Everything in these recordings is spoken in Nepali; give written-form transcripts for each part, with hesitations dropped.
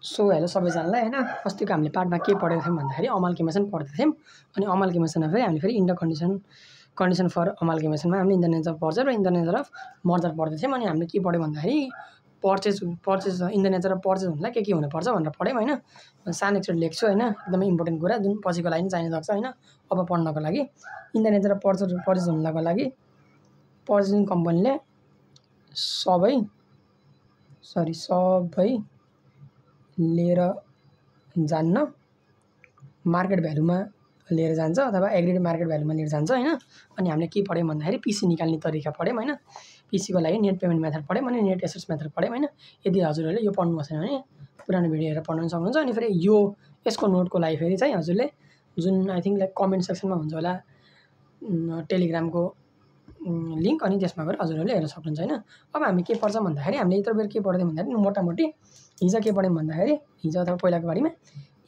सो हेलो सबैजनालाई हैन अस्तिको हामीले पार्टमा के पढेको थियौँ भन्दाखेरि अमाल्गमेसन पढ्दै थियौँ अनि अमाल्गमेसनमा फेरि हामीले फेरि कन्डिसन फर अमाल्गमेसनमा हामीले in the nature of purchase र in the nature of merger पढ्दै थियौँ अनि हामीले के पढ्यो भन्दाखेरि purchase in the nature of purchase हुनलाई के हुनुपर्छ भनेर पढ्यौँ हैन सानो एकचोटि लेख्छु हैन एकदमै इम्पोर्टेन्ट कुरा जुन पछिको लागि चाहिन सक्छ हैन अब पढ्नको लागि in the nature of purchase हुनको लागि पर्चेजिङ कम्पनीले सबै लिएर जान्न मार्केट भ्यालुमा लिएर जान्छ अथवा एग्रिगेट मार्केट भ्यालुमा लिएर जान्छ हैन अनि हामीले के पढ्यौँ भन्दाखेरि पीसी निकाल्ने तरिका पढ्यौँ हैन पीसी को लागि नेट पेमेन्ट मेथड पढ्यौँ अनि नेट एसेट्स मेथड पढ्यौँ हैन यदि हजुरहरूले यो पढ्नु छैन भने पुरानो भिडियो हेरेर पढ्न सक्नुहुन्छ अनि फेरि यो यसको नोटको लागि फेरि चाहिँ हजुरले जुन आई थिंक लाइक कमेन्ट सेक्सनमा हुन्छ होला टेलिग्रामको लिंक अनि त्यसमा गएर हजुरहरूले हेर्न सक्नुहुन्छ हैन अब हामी के पढ्छौं भन्दाखेरि हामीले यत्रो बेर के पढ्दै भन्दाखेरि मोटामोटी हिजो के पढ्यौं भन्दाखेरि हिजो अथवा पहिलाको बारीमा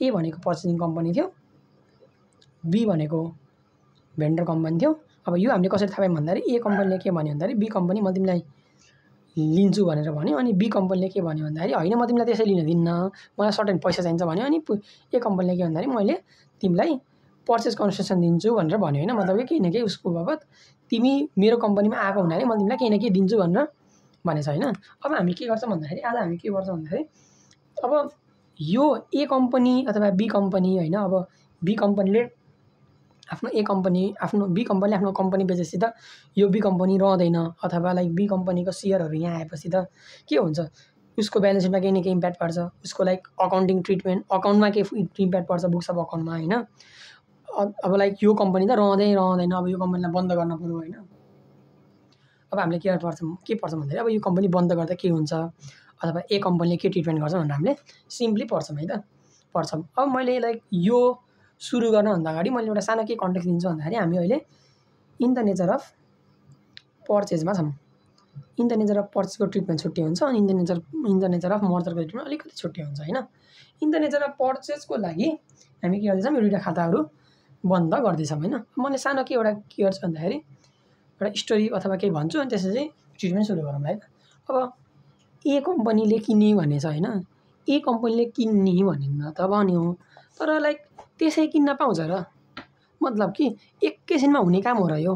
ए भनेको पर्चेजिङ कम्पनी थियो बी भनेको भेन्डर कम्पनी थियो अब यो हामीले कसरी थाहा पायौं भन्दाखेरि ए कम्पनीले के भन्यो भन्दाखेरि बी कम्पनी म तिमीलाई लिन्छु भनेर भन्यो अनि बी कम्पनीले के भन्यो भन्दाखेरि हैन म तिमीलाई त्यसै लिन दिन्न मलाई सर्टेन पैसा चाहिन्छ भन्यो अनि ए कम्पनीले के भन्दाखेरि मैले तिमीलाई पर्चेज कन्सेसन दिन्छु भनेर भन्यो हैन मतलब केही न केही उसको बाबत तिमी मेरो कम्पनीमा आएको हुनाले म तिमीलाई केही न केही दिन्छु भनेर भनेछ हैन अब हामी के गर्छौं भन्दाखेरि आज हामी के गर्छौं भन्दाखेरि अब यो ए कम्पनी अथवा बी कम्पनी हैन अब बी कम्पनीले आफ्नो ए कम्पनी आफ्नो बी कम्पनीले आफ्नो कम्पनी बेचेपछि त यो बी कम्पनी रहँदैन अथवा लाइक बी कम्पनीको शेयरहरु यहाँ आएपछि त के हुन्छ उसको ब्यालेन्स सिटमा केही न केही इम्प्याक्ट पर्छ उसको लाइक अकाउन्टिङ ट्रिटमेन्ट अकाउन्टमा के इम्प्याक्ट पर्छ बुक्स अफ अकाउन्टमा हैन अब लाइक यो कम्पनी त रहँदैन अब यो कम्पनीलाई बन्द गर्न पर्यो हैन अब हामीले के पर्छ भन्दाखेरि अब यो कम्पनी बन्द गर्दा के हुन्छ अथवा ए कम्पनीले के ट्रिटमेन्ट गर्छ भनेर हामीले सिम्पली पढ्छौं है त पढ्छौं अब मैले लाइक यो सुरु गर्न भन्दा अगाडि मैले एउटा सानो के कन्टेक्स्ट दिन्छु भन्दाखेरि हामी अहिले इन द नेचर अफ पर्चेजमा छौं इन द नेचर अफ पर्चेजको ट्रिटमेन्ट छुट्टै हुन्छ अनि इन द नेचर अफ मर्जरको ट्रिटमेन्ट अलिकति छुट्टै हुन्छ हैन इन द नेचर अफ पर्चेजको लागि हामी के गर्दैछौं यो दुईटा खाताहरु बन्द गर्दैछौं हैन मैले सानो के गर्छु भन्दाखेरि एउटा स्टोरी अथवा केही भन्छु अनि त्यसपछि ट्रिटमेन्ट सुरु गरौँ है अब ए कम्पनीले किन्ने भनेछ हैन ए कम्पनीले किन्ने भनेन त भन्यो तर लाइक त्यसै किन्न पाउँछ र मतलब कि एकैछिनमा हुने काम हो र यो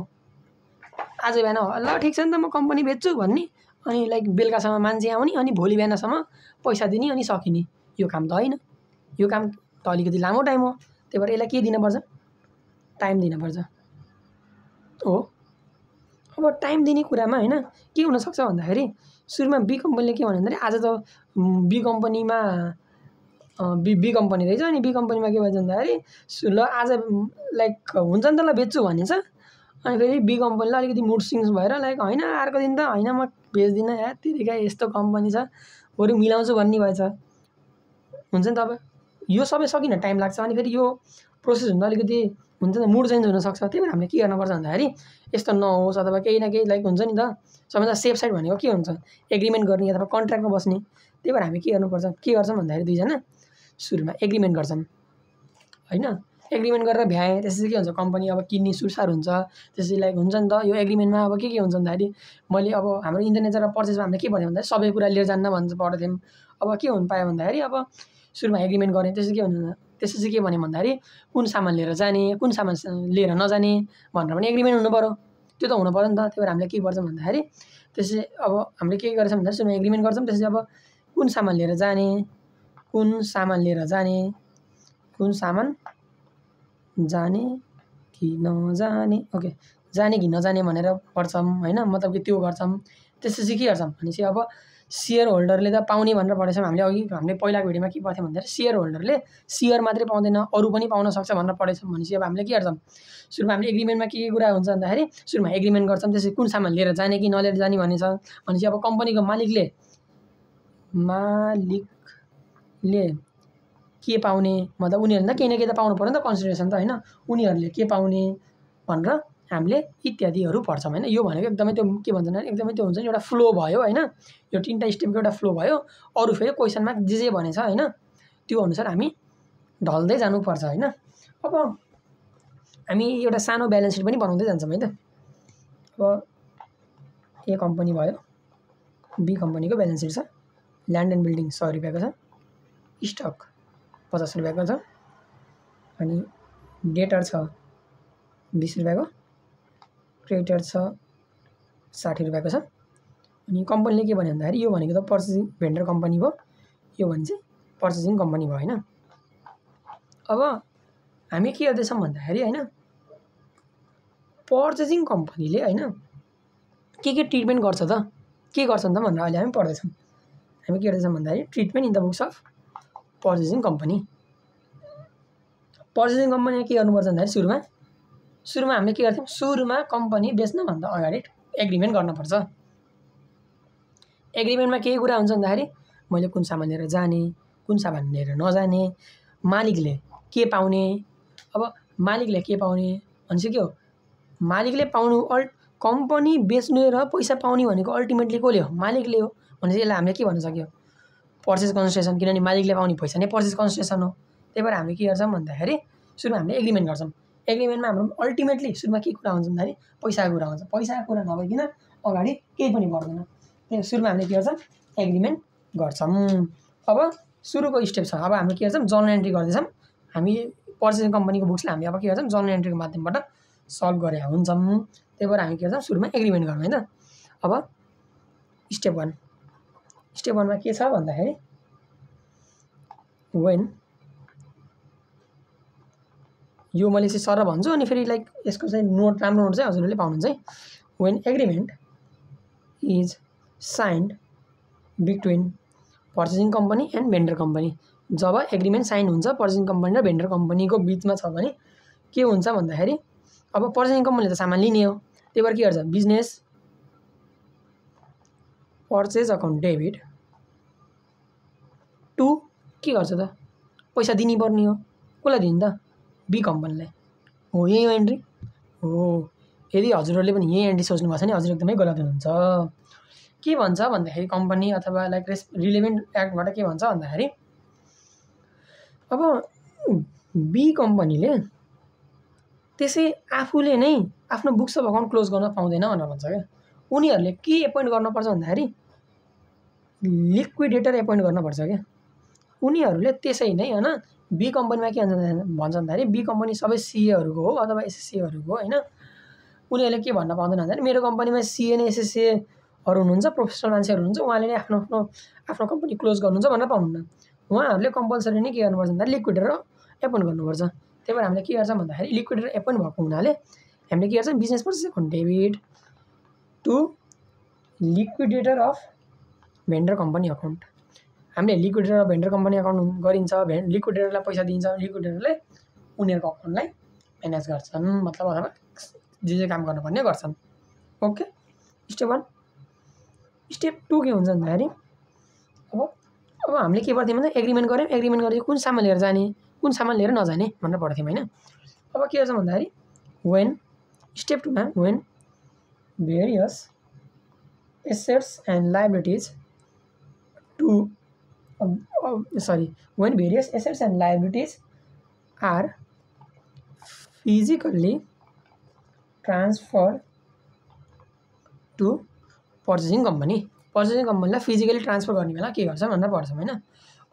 आज बिहान ल ठीक छ नि त म कम्पनी बेच्छु भन्ने अनि लाइक बेलुकासम्म मान्छे आउने अनि भोलि बिहानसम्म पैसा दिने अनि सकिने यो काम त हैन यो काम त अलिकति लामो टाइम हो त्यही भएर यसलाई के दिनुपर्छ टाइम दिनुपर्छ हो अब टाइम दिने कुरामा हैन के हुन सक्छ भन्दाखेरि सुरुमा बी कम्पनीले के भन्यो भन्दाखेरि आज त बी कम्पनीमा बी कम्पनी रहेछ अनि बी कम्पनीमा के भन्छ भन्दाखेरि ल आज लाइक हुन्छ नि त ल बेच्छु भनेछ अनि फेरि बी कम्पनीले अलिकति मुड स्विङ्स भएर लाइक हैन अर्को दिन त हैन म बेच्दिन यार तिरीका यस्तो कम्पनी छ बरु मिलाउँछु भन्ने भएछ हुन्छ नि त अब यो सबै सकिन टाइम लाग्छ अनि फेरि यो प्रोसेस हुँदा अलिकति हुन्छ नि मुड चेन्ज हुन सक्छ त्यही भएर हामीले के गर्नुपर्छ भन्दाखेरि यस्तो नहोस् अथवा केही न केही लाइक हुन्छ नि त सबैभन्दा सेफ साइड भनेको के हुन्छ एग्रिमेन्ट गर्ने अथवा कन्ट्र्याक्टमा बस्ने त्यही भएर हामी के गर्नुपर्छ के गर्छौं भन्दाखेरि दुईजना सुरुमा एग्रिमेन्ट गर्छौं हैन एग्रिमेन्ट गरेर भ्याए त्यसपछि के हुन्छ कम्पनी अब किन्ने सुरसार हुन्छ त्यसपछि लाइक हुन्छ नि त यो एग्रिमेन्टमा अब के हुन्छ भन्दाखेरि मैले अब हाम्रो इन द नेचर अफ पर्चेजमा हामीले के भन्यो भन्दाखेरि सबै कुरा लिएर जान्न भन्छ पढ्थ्यौं अब के हुन पायो भन्दाखेरि अब सुरुमा एग्रिमेन्ट गर्ने त्यसपछि के भन्यो भन्दाखेरि कुन सामान लिएर जाने कुन सामान लिएर नजाने भनेर पनि एग्रिमेन्ट हुनु पर्यो त्यो त हुनु पर्यो नि त त्यही भएर हामीले के गर्छौं भन्दाखेरि त्यसपछि अब हामीले के गर्छौं भन्दाखेरि सुरुमा एग्रिमेन्ट गर्छौं त्यसपछि अब कुन सामान लिएर जाने कुन सामान जाने कि नजाने ओके जाने कि नजाने भनेर पढ्छौं हैन मतलब कि त्यो गर्छौं त्यसपछि के गर्छौं भनेपछि अब शेयर होल्डरले त पाउने भनेर पढेछौं हामीले पहिलाको भिडियोमा के पढ्थ्यौं भन्दाखेरि शेयर होल्डरले शेयर मात्रै पाउँदैन अरु पनि पाउन सक्छ भनेर पढेछौं भनेपछि अब हामीले के गर्छौं सुरुमा हामीले एग्रिमेन्टमा के कुरा हुन्छ भन्दाखेरि सुरुमा एग्रिमेन्ट गर्छौं त्यसपछि कुन सामान लिएर जाने कि नलिएर जाने भनेछ भनेपछि अब कम्पनीको मालिकले के पाउने मतलब उनीहरुले केही न केही त पाउनु पर्यो नि त कन्सिडरेसन त हैन उनीहरुले के पाउने भनेर हामीले इत्यादिहरु पढ्छौं हैन यो भनेको एकदमै त्यो के भन्छ भने एकदमै त्यो हुन्छ नि एउटा फ्लो भयो हैन यो तीनटा स्टेपको एउटा फ्लो भयो अरु फेरि क्वेशनमा जे भनेछ हैन त्यो अनुसार हामी ढल्दै जानु पर्छ हैन अब हामी एउटा सानो ब्यालेन्स सिट पनि बनाउँदै जान्छौं है त अब ए कम्पनी भयो बी कम्पनीको ब्यालेन्स सिट छ ल्यान्ड एन्ड बिल्डिङ 100 रुपैयाँको छ स्टक 50 रुपियाँको छ अनि डेटर छ 20 रुपियाँको क्रेडिटर छ 60 रुपियाँको छ अनि कम्पनीले के भन्यो भन्दाखेरि यो भनेको त पर्चेसिङ भेन्डर कम्पनी भयो यो भने चाहिँ पर्चेसिङ कम्पनी भयो हैन। अब हामी के गर्दैछौँ भन्दाखेरि हैन पर्चेसिङ कम्पनीले हैन के ट्रिटमेन्ट गर्छ त के गर्छन् त भनेर अहिले हामी पढ्दैछौँ। हामी के गर्दैछौँ भन्दाखेरि treatment in the books of purchasing company. Purchasing कम्पनीले के गर्नुपर्छ भन्दाखेरि सुरुमा हामीले के गर्थ्यौँ सुरुमा कम्पनी बेच्नभन्दा अगाडि एग्रिमेन्ट गर्नुपर्छ। एग्रिमेन्टमा के कुरा हुन्छ भन्दाखेरि मैले कुन सामान लिएर जाने कुन सामान लिएर नजाने मालिकले के पाउने। अब मालिकले के पाउने भनेपछि के हो मालिकले पाउनु कम्पनी बेच्ने र पैसा पाउने भनेको अल्टिमेटली कसले हो मालिकले हो भनेपछि यसलाई हामीले के भन्न सक्यो पर्चेस कन्सेसन किनभने मालिकले पाउने पैसा नै पर्चेस कन्सेसन हो। त्यही भएर हामी के गर्छौँ भन्दाखेरि सुरुमा हामीले एग्रिमेन्ट गर्छौँ। एग्रिमेन्टमा हाम्रो अल्टिमेटली सुरुमा के कुरा हुन्छ भन्दाखेरि पैसाको कुरा हुन्छ। पैसाको कुरा नभइकन अगाडि केही पनि पर्दैन। त्यही सुरुमा हामीले के गर्छौँ एग्रिमेन्ट गर्छौँ। अब सुरुको स्टेप छ। अब हामी के गर्छौँ जर्नल एन्ट्री गर्दैछौँ। हामी पर्चेसिङ कम्पनीको बुक्सलाई हामी अब के गर्छौँ जर्नल एन्ट्रीको माध्यमबाट सल्भ गरे हुन्छौँ। त्यही भएर हामी के गर्छौँ सुरुमा एग्रिमेन्ट गरौँ हैन। अब स्टेप 1 स्टेप 1 मा के छ भन्दाखेरि वेन यो मैले चाहिँ सर भन्छु अनि फेरि लाइक यसको चाहिँ नोट राम्रो नोट चाहिँ हजुरहरूले पाउनुहुन्छ है। When agreement is signed between purchasing company and vendor company जब एग्रिमेन्ट साइन हुन्छ पर्चेसिङ कम्पनी र भेन्डर कम्पनीको बिचमा छ भने के हुन्छ भन्दाखेरि अब पर्चेसिङ कम्पनीले त सामान लिने हो त्यही भएर के गर्छ business purchase account debit to के गर्छ त पैसा दिनै पर्ने हो कसलाई दिन्छ त बी कम्पनीलाई हो यही हो एन्ट्री हो। यदि हजुरहरूले पनि यही एन्ट्री सोच्नु भएको छ भने हजुर एकदमै गलत हुनुहुन्छ। के भन्छ भन्दाखेरि कम्पनी अथवा लाइक रिलेभेन्ट एक्टबाट के भन्छ भन्दाखेरि अब बी कम्पनीले त्यसै आफूले नै आफ्नो बुक्स अफ अकाउन्ट क्लोज गर्न पाउँदैन भनेर भन्छ क्या। उनीहरूले के एपोइन्ट गर्नुपर्छ भन्दाखेरि लिक्विडेटर एपोइन्ट गर्नुपर्छ क्या। उनीहरूले त्यसै नै हैन बी कम्पनीमा के भन्छ भन्दाखेरि बी कम्पनी सबै सिएहरूको हो अथवा एसएससीहरूको हो हैन। उनीहरूले के भन्न पाउँदैन भन्दाखेरि मेरो कम्पनीमा सिए नै एसएससीहरू हुनुहुन्छ प्रोफेसनल मान्छेहरू हुनुहुन्छ उहाँले नै आफ्नो कम्पनी क्लोज गर्नुहुन्छ भनेर पाउनुहुन्न। उहाँहरूले कम्पलसरी नै के गर्नुपर्छ भन्दाखेरि लिक्विडेटर एपोइन्ट गर्नुपर्छ। त्यही भएर हामीले के गर्छौँ भन्दाखेरि लिक्विडेटर एपोइन्ट भएको हुनाले हामीले के गर्छौँ business purchase account debit to liquidator of vendor company account. हामीले liquidator of vendor company account गरिन्छ लिक्विडेटरलाई पैसा दिन्छ लिक्विडेटरले उनीहरूको अकाउन्टलाई म्यानेज गर्छन् मतलब अथवा जे काम गर्नुपर्ने गर्छन्। ओके स्टेप 1 स्टेप 2 के हुन्छ भन्दाखेरि अब हामीले के पढ्थ्यौँ भन्दा एग्रिमेन्ट गऱ्यौँ एग्रिमेन्ट गरेर कुन सामान लिएर जाने कुन सामान लिएर नजाने भनेर पढ्थ्यौँ हैन। अब के गर्छ भन्दाखेरि वेन स्टेप 2 मा when various assets and liabilities when various assets and liabilities are physically transferred to purchasing company लाई फिजिकली ट्रान्सफर गर्ने बेला के गर्छ भनेर पढ्छौँ हैन।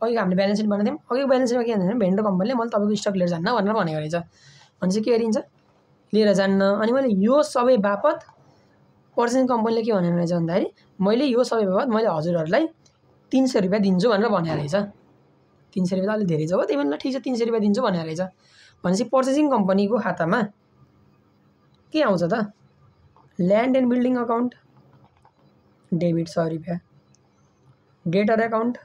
अघि हामीले ब्यालेन्स सिट बनाउँथ्यौँ अघिको ब्यालेन्स सिटमा के भन्दाखेरि भेन्डर कम्पनीले मैले तपाईँको स्टक लिएर जान्न भनेर भनेको रहेछ भने चाहिँ के गरिन्छ लिएर जान्न अनि मैले यो सबै बापत पर्चेसिङ कम्पनीले के भनेको रहेछ भन्दाखेरि मैले यो सबै बापत मैले हजुरहरूलाई 300 रुपियाँ दिन्छु भनेर भनेको रहेछ। 300 रुपियाँ त अलिक धेरै छ हो त्यही पनि ल ठिक छ 300 रुपियाँ दिन्छु भनेको रहेछ भनेपछि पर्चेसिङ कम्पनीको खातामा के आउँछ त land and building account debit 100 रुपियाँ डेटर अकाउन्ट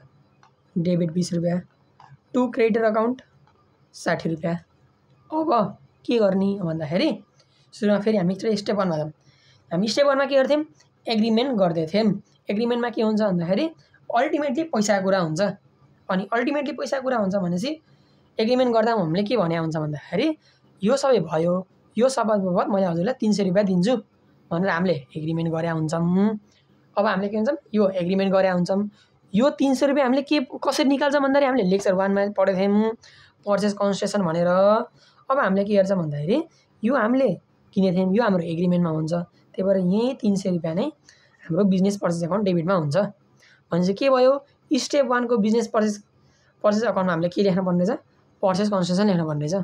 डेबिट 20 रुपियाँ टु क्रेडिटर अकाउन्ट 60 रुपियाँ। अब के गर्ने भन्दाखेरि सुरुमा फेरि हामी स्टेप 1 मा जाऊँ। हामी स्टेप 1 मा के गर्थ्यौँ एग्रिमेन्ट गर्दै थियौँ। एग्रिमेन्टमा के हुन्छ भन्दाखेरि अल्टिमेटली पैसाको कुरा हुन्छ अनि अल्टिमेटली पैसाको कुरा हुन्छ भनेपछि एग्रिमेन्ट गर्दा हामीले के भने हुन्छ भन्दाखेरि यो सबै भयो यो सबै बाबत मैले हजुरलाई 300 रुपियाँ दिन्छु भनेर हामीले एग्रिमेन्ट गरे हुन्छौँ। अब हामीले के भन्छौँ यो एग्रिमेन्ट गरे हुन्छौँ। यो 300 रुपियाँ हामीले के कसरी निकाल्छ भन्दाखेरि हामीले लेक्चर 1 मा पढेको थियौँ पर्चेस कन्सेसन भनेर। अब हामीले के गर्छ भन्दाखेरि यो हामीले किनेको थियौँ यो हाम्रो एग्रिमेन्टमा हुन्छ त्यही भएर यही 300 रुपियाँ नै हाम्रो बिजनेस पर्चेस अकाउन्ट डेबिटमा हुन्छ भनेपछि के भयो स्टेप 1 को बिजनेस पर्चेस अकाउन्टमा हामीले के लेख्न पर्ने रहेछ पर्चेस कन्सिडरेसन लेख्न पर्ने रहेछ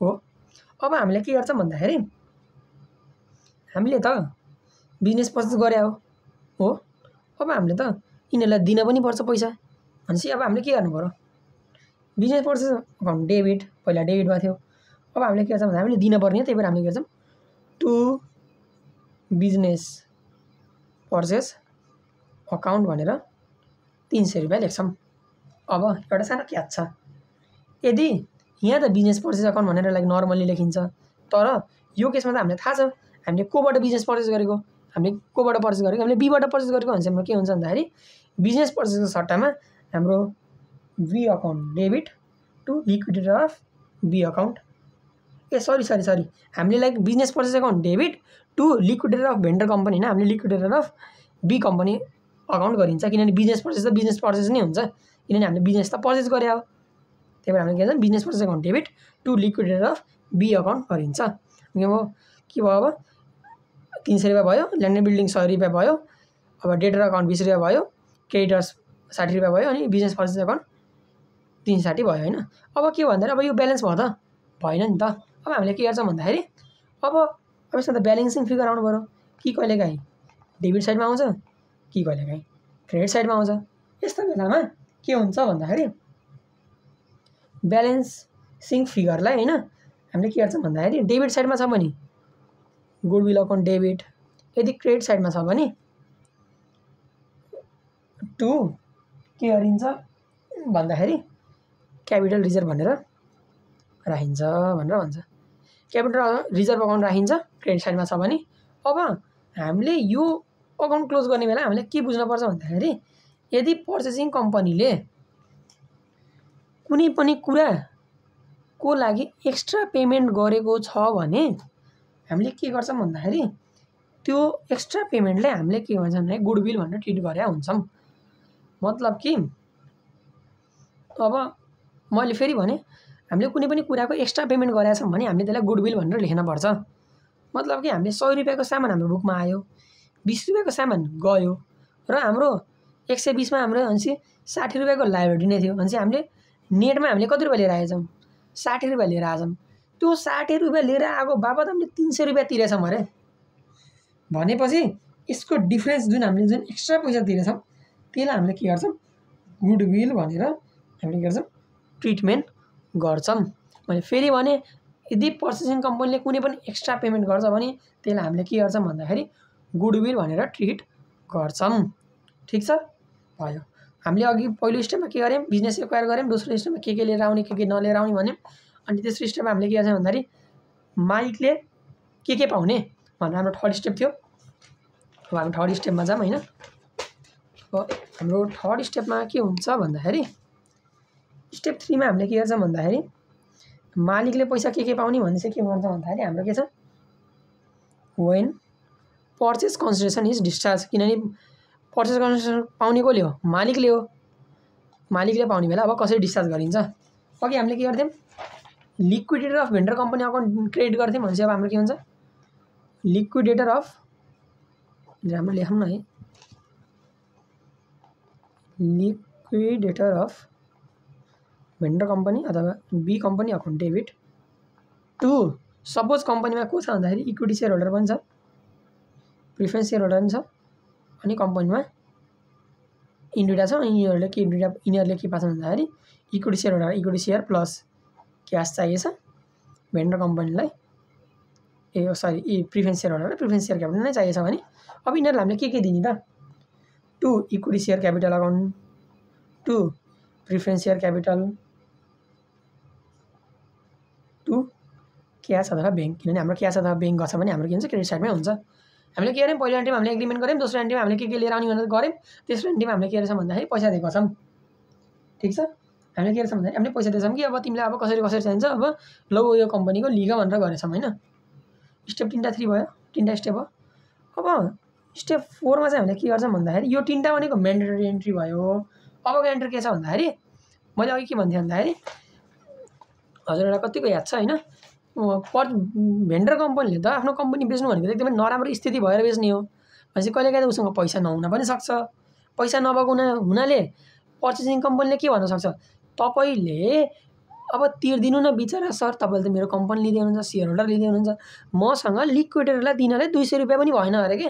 हो। अब हामीले के गर्छौँ भन्दाखेरि हामीले त बिजनेस पर्चेस गरे हो। अब हामीले त यिनीहरूलाई दिन पनि पर्छ पैसा भनेपछि अब हामीले के गर्नु पर्यो बिजनेस पर्चेस अकाउन्ट डेबिट पहिला डेबिटमा थियो। अब हामीले के गर्छौँ भन्दा हामीले दिन पर्ने त्यही भएर हामीले के गर्छौँ टु बिजनेस पर्चेस अकाउन्ट भनेर 300 रुपियाँ लेख्छौँ। अब एउटा सानो क्याच छ यदि यहाँ त बिजनेस पर्चेस अकाउन्ट भनेर लाइक नर्मली लेखिन्छ तर यो केसमा त हामीलाई थाहा छ हामीले कोबाट बिजनेस पर्चेस गरेको हामीले कोबाट पर्चेस गरेको हामीले बीबाट पर्चेस गरेको भनेपछि हाम्रो के हुन्छ भन्दाखेरि बिजनेस पर्चेसको सट्टामा हाम्रो B account debit to liquidator of B account A sorry हामीले like business purchase account debit to liquidator of vendor company होइन हामीले liquidator of B company account गरिन्छ किनभने बिजनेस पर्चेस नै हुन्छ किनभने हामीले बिजनेस त पर्चेस गरे हो त्यही भएर हामीले के भन्छ business purchase account debit to liquidator of B account गरिन्छ। यो के भयो अब 300 रुपियाँ भयो ल्यान्ड एन्ड बिल्डिङ 100 रुपियाँ भयो अब डेटर अकाउन्ट 20 रुपियाँ भयो क्रेडिटर्स 60 रुपियाँ भयो अनि बिजनेस पर्चेस अकाउन्ट 360 भयो होइन। अब के भन्दाखेरि अब यो ब्यालेन्स भयो त भएन नि त। अब हामीले के गर्छौँ भन्दाखेरि अब यसमा त ब्यालेन्सिङ फिगर आउनु पऱ्यो कि कहिलेकाहीँ डेबिट साइडमा आउँछ कि कहिलेकाहीँ क्रेडिट साइडमा आउँछ। यस्तो बेलामा के हुन्छ भन्दाखेरि ब्यालेन्सिङ फिगरलाई होइन हामीले के गर्छौँ भन्दाखेरि डेबिट साइडमा छ भने गुडविल अकाउन्ट डेबिट यदि क्रेडिट साइडमा छ भने टु के गरिन्छ भन्दाखेरि क्यापिटल रिजर्भ भनेर राखिन्छ भनेर भन्छ। क्यापिटल रिजर्भ अकाउन्ट राखिन्छ क्रेडिट साइडमा छ भने। अब हामीले यो अकाउन्ट क्लोज गर्ने बेला हामीले के बुझ्नुपर्छ भन्दाखेरि यदि पर्चेसिङ कम्पनीले कुनै पनि कुराको लागि एक्स्ट्रा पेमेन्ट गरेको छ भने हामीले के गर्छौँ भन्दाखेरि त्यो एक्स्ट्रा पेमेन्टलाई हामीले के भन्छौँ भने गुडविल भनेर ट्रिट गरेका हुन्छौँ। मतलब कि अब मैले फेरि भने हामीले कुनै पनि कुराको एक्स्ट्रा पेमेन्ट गरेका छौँ भने हामीले त्यसलाई गुडविल भनेर लेख्नुपर्छ। मतलब कि हामीले 100 रुपियाँको सामान हाम्रो बुकमा आयो 20 रुपियाँको सामान गयो र हाम्रो 120मा हाम्रो भनेपछि 60 रुपियाँको लायबिलिटी नै थियो भनेपछि हामीले नेटमा हामीले कति रुपियाँ लिएर आएछौँ 60 रुपियाँ लिएर आएछौँ। त्यो 60 रुपियाँ लिएर आएको बापत हामीले 300 रुपियाँ तिरेछौँ अरे भनेपछि यसको डिफ्रेन्स जुन हामीले जुन एक्स्ट्रा पैसा तिरेछौँ त्यसलाई हामीले के गर्छौँ गुडविल भनेर हामीले के गर्छौँ ट्रिटमेन्ट गर्छौँ। मैले फेरि भने यदि पर्चेसिङ कम्पनीले कुनै पनि एक्स्ट्रा पेमेन्ट गर्छ भने त्यसलाई हामीले के गर्छौँ भन्दाखेरि गुडविल भनेर ट्रिट गर्छौँ। ठिक छ भयो। हामीले अघि पहिलो स्टेपमा के गर्यौँ बिजनेस एक्वायर गर्यौँ दोस्रो स्टेपमा के लिएर आउने के नलिएर आउने भन्यौँ अनि तेस्रो स्टेपमा हामीले के गर्छौँ भन्दाखेरि मालिकले के पाउने भनेर हाम्रो थर्ड स्टेप थियो। अब हामी थर्ड स्टेपमा जाऊँ होइन। अब हाम्रो थर्ड स्टेपमा के हुन्छ भन्दाखेरि स्टेप 3मा हामीले के गर्छौँ भन्दाखेरि मालिकले पैसा के पाउने भन्ने चाहिँ के भन्छ भन्दाखेरि हाम्रो के छ when purchase consideration is discharge किनभने पर्चेस कन्सिडरेसन पाउने कसले हो मालिकले हो। मालिकले पाउने बेला अब कसरी डिस्चार्ज गरिन्छ अघि हामीले के गर्थ्यौँ liquidator of vendor company account credit गर्थ्यौँ भनेपछि अब हाम्रो के हुन्छ लिक्विडेटर अफ राम्रो लेखौँ न है लिक्विडेटर अफ भेन्डर कम्पनी अथवा B company account debit to suppose कम्पनीमा को छ भन्दाखेरि इक्विटी सेयर होल्डर पनि छ प्रिफरेन्स सेयर होल्डर पनि छ अनि कम्पनीमा इन्डिभिजुअल छ अनि यिनीहरूले के पाउँछ भन्दाखेरि equity share holder equity share plus cash चाहिएछ भेन्डर कम्पनीलाई preference share holder preference share capital नै चाहिएछ भने अब यिनीहरूलाई हामीले के दिने त to equity share capital account to preference share capital to cash अथवा ब्याङ्क किनभने हाम्रो क्यास अथवा ब्याङ्क गर्छ भने हाम्रो के हुन्छ क्रेडिट साइडमै हुन्छ। हामीले के गर्यौँ पहिलो एन्ट्रीमा हामीले एग्रिमेन्ट गऱ्यौँ दोस्रो एन्ट्रीमा हामीले के लिएर आउने भनेर गऱ्यौँ तेस्रो एन्ट्रीमा हामीले के रहेछौँ भन्दाखेरि पैसा दिएको छौँ। ठिक छ हामीले के रहेछौँ भन्दाखेरि हामीले पैसा दिएछौँ कि अब तिमीलाई अब कसरी चाहिन्छ अब लौ यो कम्पनीको लिग भनेर गरेछौँ होइन। स्टेप 3 भयो 3 स्टेप हो। अब स्टेप 4मा चाहिँ हामीले के गर्छौँ भन्दाखेरि यो 3 भनेको म्यान्डेटरी एन्ट्री भयो। अबको एन्ट्री के छ भन्दाखेरि मैले अघि के भन्थेँ भन्दाखेरि हजुरहरूलाई कतिको याद छ होइन भेन्डर कम्पनीले त आफ्नो कम्पनी बेच्नु भनेको एकदमै नराम्रो स्थिति भएर बेच्ने हो भनेपछि कहिलेकाहीँ त उसँग पैसा नहुन पनि सक्छ। पैसा नभएको हुनाले पर्चेसिङ कम्पनीले के भन्न सक्छ तपाईँले अब तिर्दिनु न बिचरा सर, तपाईँले त मेरो कम्पनी लिँदै हुनुहुन्छ, सेयर होल्डर लिँदै हुनुहुन्छ, मसँग लिक्विडेटरलाई दिनलाई 200 रुपियाँ पनि भएन अरे के,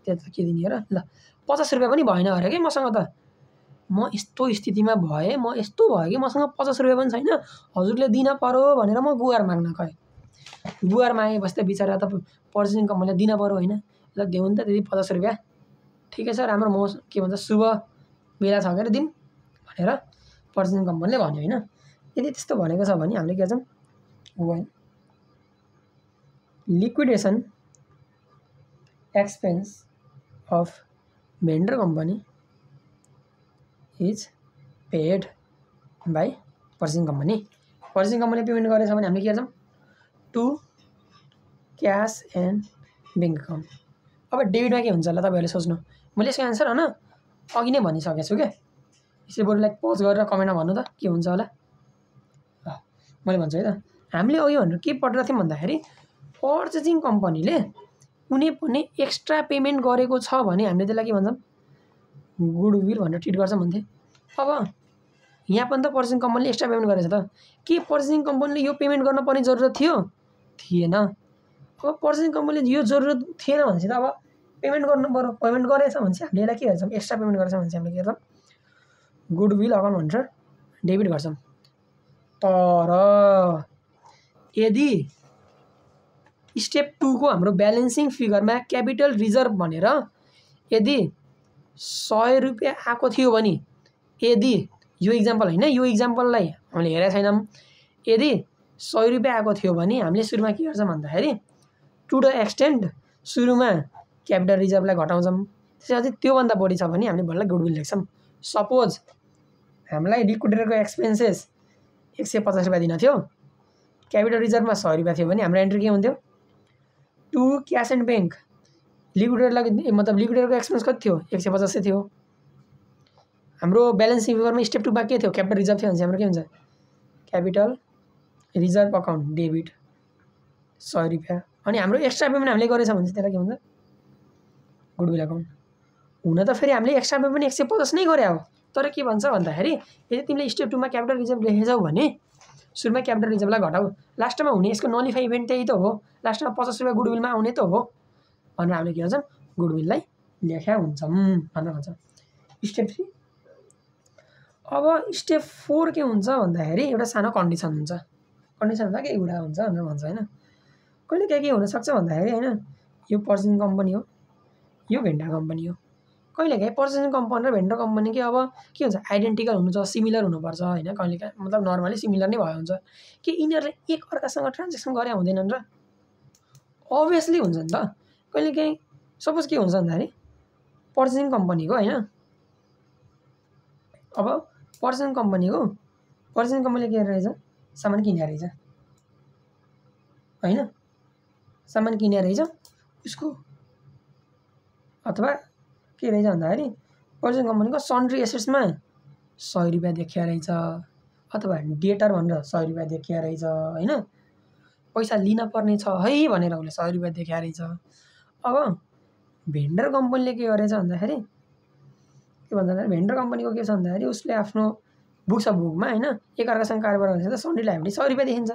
त्यो त के दिने र, ल 50 रुपियाँ पनि भएन अरे के मसँग त। म यस्तो स्थितिमा भएँ, म यस्तो भयो कि मसँग 50 रुपियाँ पनि छैन, हजुरले दिन पर्यो भनेर म गुहार माग्न गएँ। गुहार मागेपछि त बिचरा त पर्चेसिङ कम्पनीले दिन पर्यो होइन, ल देऊ नि त दिदी 50 रुपियाँ, ठिकै छ राम्रो, म के भन्छ शुभ बेला छ के दिन भनेर पर्चेसिङ कम्पनीले भन्यो होइन। यदि त्यस्तो भनेको छ भने हामीले के गर्छौँ, one liquidation expense of vendor company is paid by purchasing company. Purchasing कम्पनीले पेमेन्ट गरेछ भने हामीले के गर्छौँ, to cash and bank account. अब डेबिटमा के हुन्छ होला तपाईँहरूले सोच्नु, मैले यसको एन्सर होइन अघि नै भनिसकेको छु क्या, यसरी बरु लाइक पज गरेर कमेन्टमा भन्नु त के हुन्छ होला। मैले भन्छु है त, हामीले अघि भनेर के पढेर थियौँ भन्दाखेरि पर्चेसिङ कम्पनीले कुनै पनि एक्स्ट्रा पेमेन्ट गरेको छ भने हामीले त्यसलाई के भन्छौँ, गुडविल भनेर ट्रिट गर्छौँ भन्थे। अब यहाँ पनि त पर्चेसिङ कम्पनीले एक्स्ट्रा पेमेन्ट गरेछ त, के पर्चेसिङ कम्पनीले यो पेमेन्ट गर्न पर्ने जरुरत थियो, थिएन। अब पर्चेसिङ कम्पनीले यो जरुरत थिएन भनेपछि त अब पेमेन्ट गर्नु पर्यो, पेमेन्ट गरेछ भने चाहिँ हामीले यसलाई के गर्छौँ, एक्स्ट्रा पेमेन्ट गरेछ भने चाहिँ हामीले के गर्छौँ, गुडविल अकाउन्ट भनेर डेबिट गर्छौँ। तर यदि स्टेप 2 को हाम्रो ब्यालेन्सिङ फिगरमा क्यापिटल रिजर्भ भनेर यदि 100 रुपियाँ आएको थियो भने, यदि यो इक्जाम्पल होइन, यो इक्जाम्पललाई हामीले हेरेका छैनौँ, यदि 100 रुपियाँ आएको थियो भने हामीले सुरुमा के गर्छौँ भन्दाखेरि टु द एक्सटेन्ट सुरुमा क्यापिटल रिजर्भलाई घटाउँछौँ, त्यसपछि त्योभन्दा बढी छ भने हामीले बल्ल गुडविल लेख्छौँ। सपोज हामीलाई लिक्विडेटरको एक्सपेन्सेस 150 रुपियाँ दिन थियो, क्यापिटल रिजर्भमा 100 रुपियाँ थियो भने हाम्रो एन्ट्री के हुन्थ्यो, टु क्यास एन्ड ब्याङ्क। लिक्विडेटरलाई मतलब लिक्विडेटरको एक्सपेन्स कति थियो, 150 थियो। हाम्रो ब्यालेन्सिङ फिगरमा स्टेप 2 मा के थियो, क्यापिटल रिजर्भ थियो भने चाहिँ हाम्रो के हुन्छ, क्यापिटल रिजर्भ अकाउन्ट डेबिट 100 रुपियाँ। अनि हाम्रो एक्स्ट्रा पेमेन्ट हामीले गरेछ भने चाहिँ त्यसलाई के हुन्छ, गुडविल अकाउन्ट। हुन त फेरि हामीले एक्स्ट्रा पेमेन्ट पनि 150 नै गरे हो, तर के भन्छ भन्दाखेरि यदि तिमीले स्टेप 2 मा क्यापिटल रिजर्भ लेखेछौ भने सुरुमा क्यापिटल रिजर्भलाई घटाऊ, लास्टमा हुने यसको नलिफाई इभेन्ट त्यही त हो, लास्टमा 50 रुपियाँ गुडविलमा आउने त हो भनेर हामीले के गर्छौँ, गुडविललाई लेख्या हुन्छौँ भनेर भन्छौँ। स्टेप 3। अब स्टेप 4 के हुन्छ भन्दाखेरि एउटा सानो कन्डिसन हुन्छ, कन्डिसन भन्दा केही कुरा हुन्छ भनेर भन्छ होइन। कहिले के हुनसक्छ भन्दाखेरि होइन, यो पर्चेसिङ कम्पनी हो, यो भेन्डर कम्पनी हो, कहिलेकाहीँ पर्चेसिङ कम्पनी र भेन्डर कम्पनी के अब के हुन्छ, आइडेन्टिकल हुनुहुन्छ, सिमिलर हुनुपर्छ होइन, कहिलेकाहीँ मतलब नर्मली सिमिलर नै भयो हुन्छ कि यिनीहरूले एक अर्कासँग ट्रान्जेक्सन गरे हुँदैनन् र, अभियसली हुन्छ नि त। कहिलेकाहीँ सपोज के हुन्छ भन्दाखेरि पर्चेसिङ कम्पनीको होइन, अब पर्चेसिङ कम्पनीले के रहेछ, सामान किने रहेछ होइन, सामान किने रहेछ उसको, अथवा के रहेछ भन्दाखेरि पर्चेसिङ कम्पनीको सन्ड्री एसेट्समा 100 रुपियाँ देखिया रहेछ, अथवा डेटर भनेर 100 रुपियाँ देखिया रहेछ होइन, पैसा लिन पर्ने छ है भनेर उसले 100 रुपियाँ देखिया रहेछ। अब भेन्डर कम्पनीले के गरेछ भन्दाखेरि के भन्छ भन्दाखेरि भेन्डर कम्पनीको के छ भन्दाखेरि उसले आफ्नो बुक्स अफ बुकमा होइन एकअर्कासँग कारोबार गरेछ त सन्ड्री लायबिलिटी 100 रुपियाँ देखिन्छ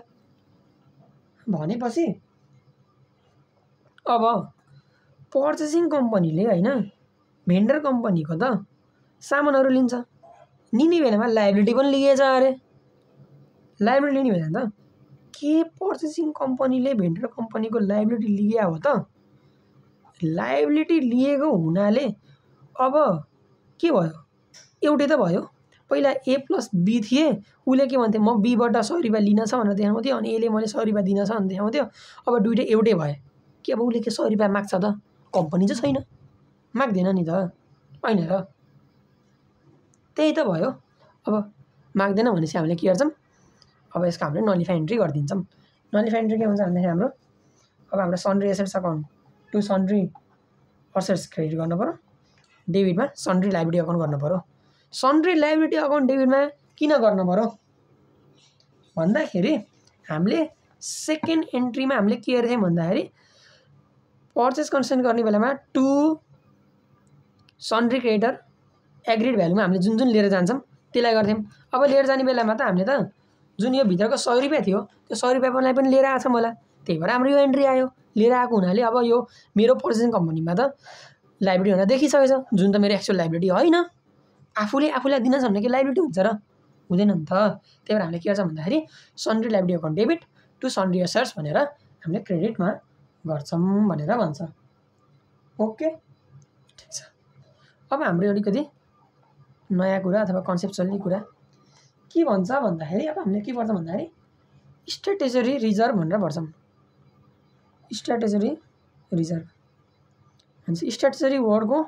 भनेपछि अब पर्चेसिङ कम्पनीले होइन भेन्डर कम्पनीको त सामानहरू लिन्छ, लिने बेलामा लायबिलिटी पनि लिएछ अरे, लायबिलिटी लिने बेला त के पर्चेसिङ कम्पनीले भेन्डर कम्पनीको लायबिलिटी लिया हो त, लायबिलिटी लिएको हुनाले अब के भयो, एउटै त भयो। पहिला ए प्लस बी थिए, उसले के भन्थे म बीबाट 100 रुपियाँ लिन छ भनेर देखाउँथ्यो, अनि एले मैले 100 रुपियाँ दिन छ भनेर देखाउँथ्यो। अब दुइटै एउटै भयो कि अब उसले के 100 रुपियाँ माग्छ त, कम्पनी चाहिँ छैन, माग्दैन नि त होइन र, त्यही त भयो। अब माग्दैन भनेपछि हामीले के गर्छौँ, अब यसको हामीले नलिफाई एन्ट्री गरिदिन्छौँ। नलिफाई एन्ट्री के हुन्छ भन्दाखेरि हाम्रो अब हाम्रो sundry assets account to sundry assets credit गर्नु पऱ्यो, डेबिटमा सन्ड्री लायबिलिटी अकाउन्ट गर्नु पऱ्यो। सन्ड्री लायबिलिटी अकाउन्ट डेबिटमा किन गर्नु पऱ्यो भन्दाखेरि हामीले सेकेन्ड एन्ट्रीमा हामीले के गरेको थियौँ भन्दाखेरि पर्चेस कन्सेन्ट गर्ने बेलामा टु सन्ड्री क्रेडिटर एग्रिड भ्यालुमा हामीले जुन जुन लिएर जान्छौँ त्यसलाई गर्थ्यौँ। अब लिएर जाने बेलामा त हामीले त जुन यो भित्रको 100 रुपियाँ थियो त्यो 100 रुपियाँलाई पनि लिएर आएको छ मलाई, त्यही भएर हाम्रो यो एन्ट्री आयो। लिएर आएको हुनाले अब यो मेरो पर्चेसिङ कम्पनीमा त लाइबिलिटी हुन देखिसकेछ, जुन त मेरो एक्चुअल लाइबिलिटी होइन। आफूलाई दिन सक्ने के लाइबिलिटी हुन्छ र? हुँदैन नि त। त्यही भएर हामीले के गर्छ भन्दाखेरि sundry liability account debit to sundry assets भनेर हामीले क्रेडिटमा गर्छौँ भनेर भन्छ। ओके, ठिक छ। अब हाम्रो अलिकति नयाँ कुरा अथवा कन्सेप्चुअली कुरा के भन्छ भन्दाखेरि अब हामीले के पर्छ भन्दाखेरि स्ट्र्याटेजरी रिजर्भ भनेर पढ्छौँ। स्ट्र्याटेजरी रिजर्भ भन्छ। स्ट्र्याटेजरी वर्डको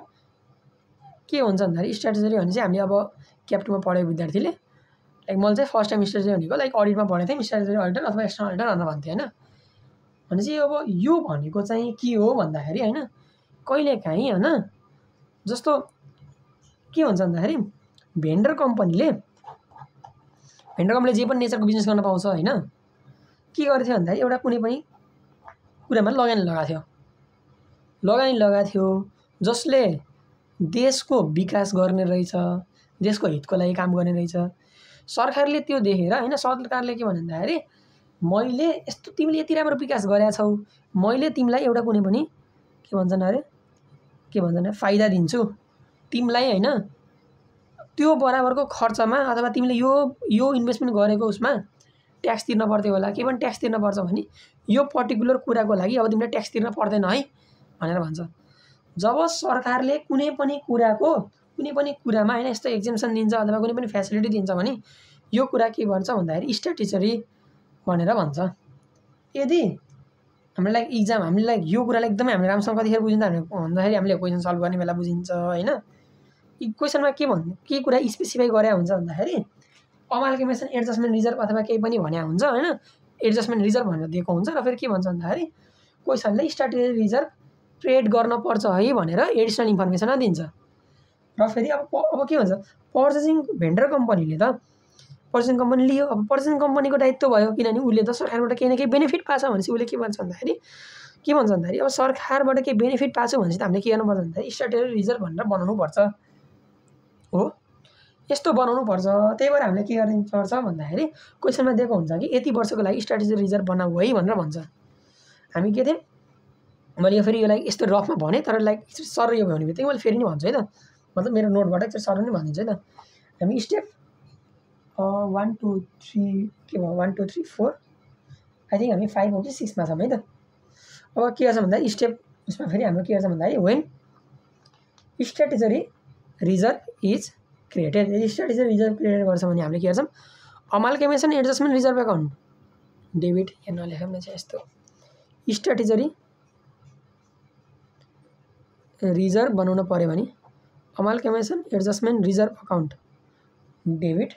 के हुन्छ भन्दाखेरि स्ट्र्याटेजरी भने चाहिँ हामीले अब क्याप्टमा पढेको विद्यार्थीले लाइक मैले चाहिँ फर्स्ट टाइम स्ट्र्याटेजरी भनेको लाइक अडिटमा पढेको थिएँ, स्ट्र्याटेजरी अडिटर अथवा एक्सटर्नल अडिटर भनेर भन्थेँ होइन। भने चाहिँ अब यो भनेको चाहिँ के हो भन्दाखेरि होइन कहिलेकाहीँ होइन जस्तो के हुन्छ भन्दाखेरि भेन्डर कम्पनीले जे पनि नेचरको बिजनेस गर्न पाउँछ होइन। के गरेको थियो भन्दाखेरि एउटा कुनै पनि कुरामा लगानी लगाएको थियो जसले देशको विकास गर्ने रहेछ, देशको हितको लागि काम गर्ने रहेछ। सरकारले त्यो देखेर होइन सरकारले के भन्यो भन्दाखेरि मैले यस्तो तिमीले यति राम्रो विकास गरेका छौ, मैले तिमीलाई एउटा कुनै पनि के भन्छन् अरे फाइदा दिन्छु तिमीलाई होइन। त्यो बराबरको खर्चमा अथवा तिमीले यो इन्भेस्टमेन्ट गरेको उसमा ट्याक्स तिर्न पर्थ्यो होला, के पनि ट्याक्स तिर्न पर्छ भने यो पर्टिकुलर कुराको लागि अब तिमीले ट्याक्स तिर्न पर्दैन है भनेर भन्छ। जब सरकारले कुनै पनि कुरामा होइन यस्तो एक्जेम्सन दिन्छ अथवा कुनै पनि फेसिलिटी दिन्छ भने यो कुरा के भन्छ भन्दाखेरि स्ट्र्याटेजरी भनेर भन्छ। यदि हामीलाई इक्जाम हामीले यो कुरालाई एकदमै हामीले राम्रोसँग कतिखेर बुझिन्छ भन्दाखेरि हामीले क्वेसन सल्भ गर्ने बेला बुझिन्छ होइन। क्वेसनमा के कुरा स्पेसिफाई गरे हुन्छ भन्दाखेरि अमाल्गमेसन एडजस्टमेन्ट रिजर्भ अथवा केही पनि भन्या हुन्छ होइन। एडजस्टमेन्ट रिजर्भ भनेर दिएको हुन्छ र फेरि के भन्छ भन्दाखेरि क्वेसनले स्ट्र्याटेजी रिजर्भ क्रिएट गर्न पर्छ है भनेर एडिसनल इन्फर्मेसन दिन्छ। र फेरि अब के भन्छ पर्चेसिङ भेन्डर कम्पनीले त पर्चेसिङ कम्पनी लियो, अब पर्चेसिङ कम्पनीको दायित्व भयो किनभने उसले त सरकारबाट केही न केही बेनिफिट पाछ भनेपछि उसले के भन्छ भन्दाखेरि अब सरकारबाट केही बेनिफिट पाछु भनेपछि त हामीले के गर्नुपर्छ भन्दाखेरि स्ट्र्याटेजी रिजर्भ भनेर बनाउनु पर्छ हो, यस्तो बनाउनु पर्छ। त्यही भएर हामीले के गर्नुपर्छ भन्दाखेरि क्वेसनमा दिएको हुन्छ कि यति वर्षको लागि स्ट्र्याटेजी रिजर्भ बनाऊ है भनेर भन्छ। हामी के थियौँ मैले यो फेरि यो लाइक यस्तो रफमा भने तर लाइक सर यो भने बित्तिकै मैले फेरि नि भन्छु है त, मतलब मेरो नोटबाट एकचोटि सर नि भनिदिन्छु है त। हामी स्टेप 1 2 3 के भयो 1 2 3 4 आई थिङ्क हामी 5 हो कि 6मा छौँ है त। अब के गर्छ भन्दाखेरि स्टेप उसमा फेरि हाम्रो के गर्छ भन्दाखेरि when statutory reserve is created. यदि स्ट्र्याटेजरी रिजर्भ क्रिएट गर्छ भने हामीले के गर्छौँ amalgamation adjustment reserve account debit यहाँ नलेखेको चाहिँ यस्तो स्ट्र्याटेजरी रिजर्भ बनाउन पऱ्यो भने amalgamation adjustment reserve account debit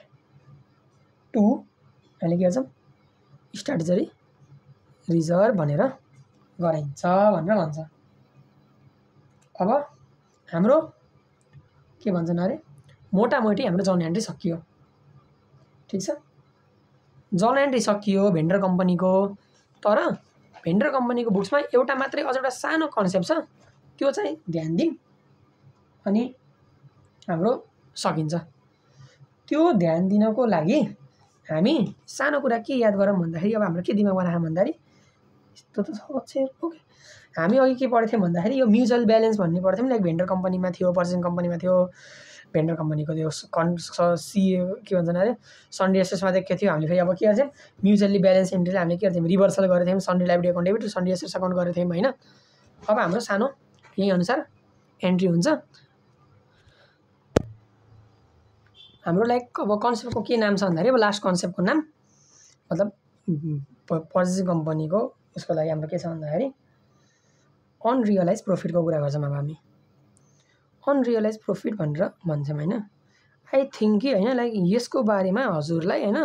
to हामीले के गर्छौँ स्ट्र्याटेजरी रिजर्भ भनेर गराइन्छ भनेर भन्छ। अब हाम्रो के भन्छन् अरे मोटामोटी हाम्रो जर्नल एन्ट्री सकियो, ठिक छ। जर्नल एन्ट्री सकियो भेन्डर कम्पनीको, तर भेन्डर कम्पनीको बुक्समा एउटा मात्रै अझ एउटा सानो कन्सेप्ट छ त्यो चाहिँ ध्यान दिउँ अनि हाम्रो सकिन्छ। त्यो ध्यान दिनको लागि हामी सानो कुरा के याद गरौँ भन्दाखेरि अब हाम्रो के दिमागमा राखौँ भन्दाखेरि यस्तो त छ ओके हामी अघि के पढ्थ्यौँ भन्दाखेरि यो म्युचुअल ब्यालेन्स भन्ने पढ्थ्यौँ लाइक भेन्डर कम्पनीमा थियो, पर्चेसिङ कम्पनीमा थियो। भेन्डर कम्पनीको त्यो के भन्छन् अरे सन्ड्री एसेट्समा देखेको थियो। हामीले फेरि अब के गर्छौँ म्युचुअली ब्यालेन्स एन्ट्रीलाई हामीले के गर्थ्यौँ रिभर्सल गरेको थियौँ, sundry liability account debit sundry assets account गरेको थियौँ होइन। अब हाम्रो सानो यही अनुसार एन्ट्री हुन्छ। हाम्रो लाइक अब कन्सेप्टको के नाम छ भन्दाखेरि अब लास्ट कन्सेप्टको नाम मतलब पर्चेसिङ कम्पनीको उसको लागि हाम्रो के छ भन्दाखेरि अनरियलाइज प्रफिटको कुरा गर्छौँ। अब हामी अनरियलाइज प्रफिट भनेर भन्छौँ होइन। आई थिङ्क कि होइन लाइक यसको बारेमा हजुरलाई होइन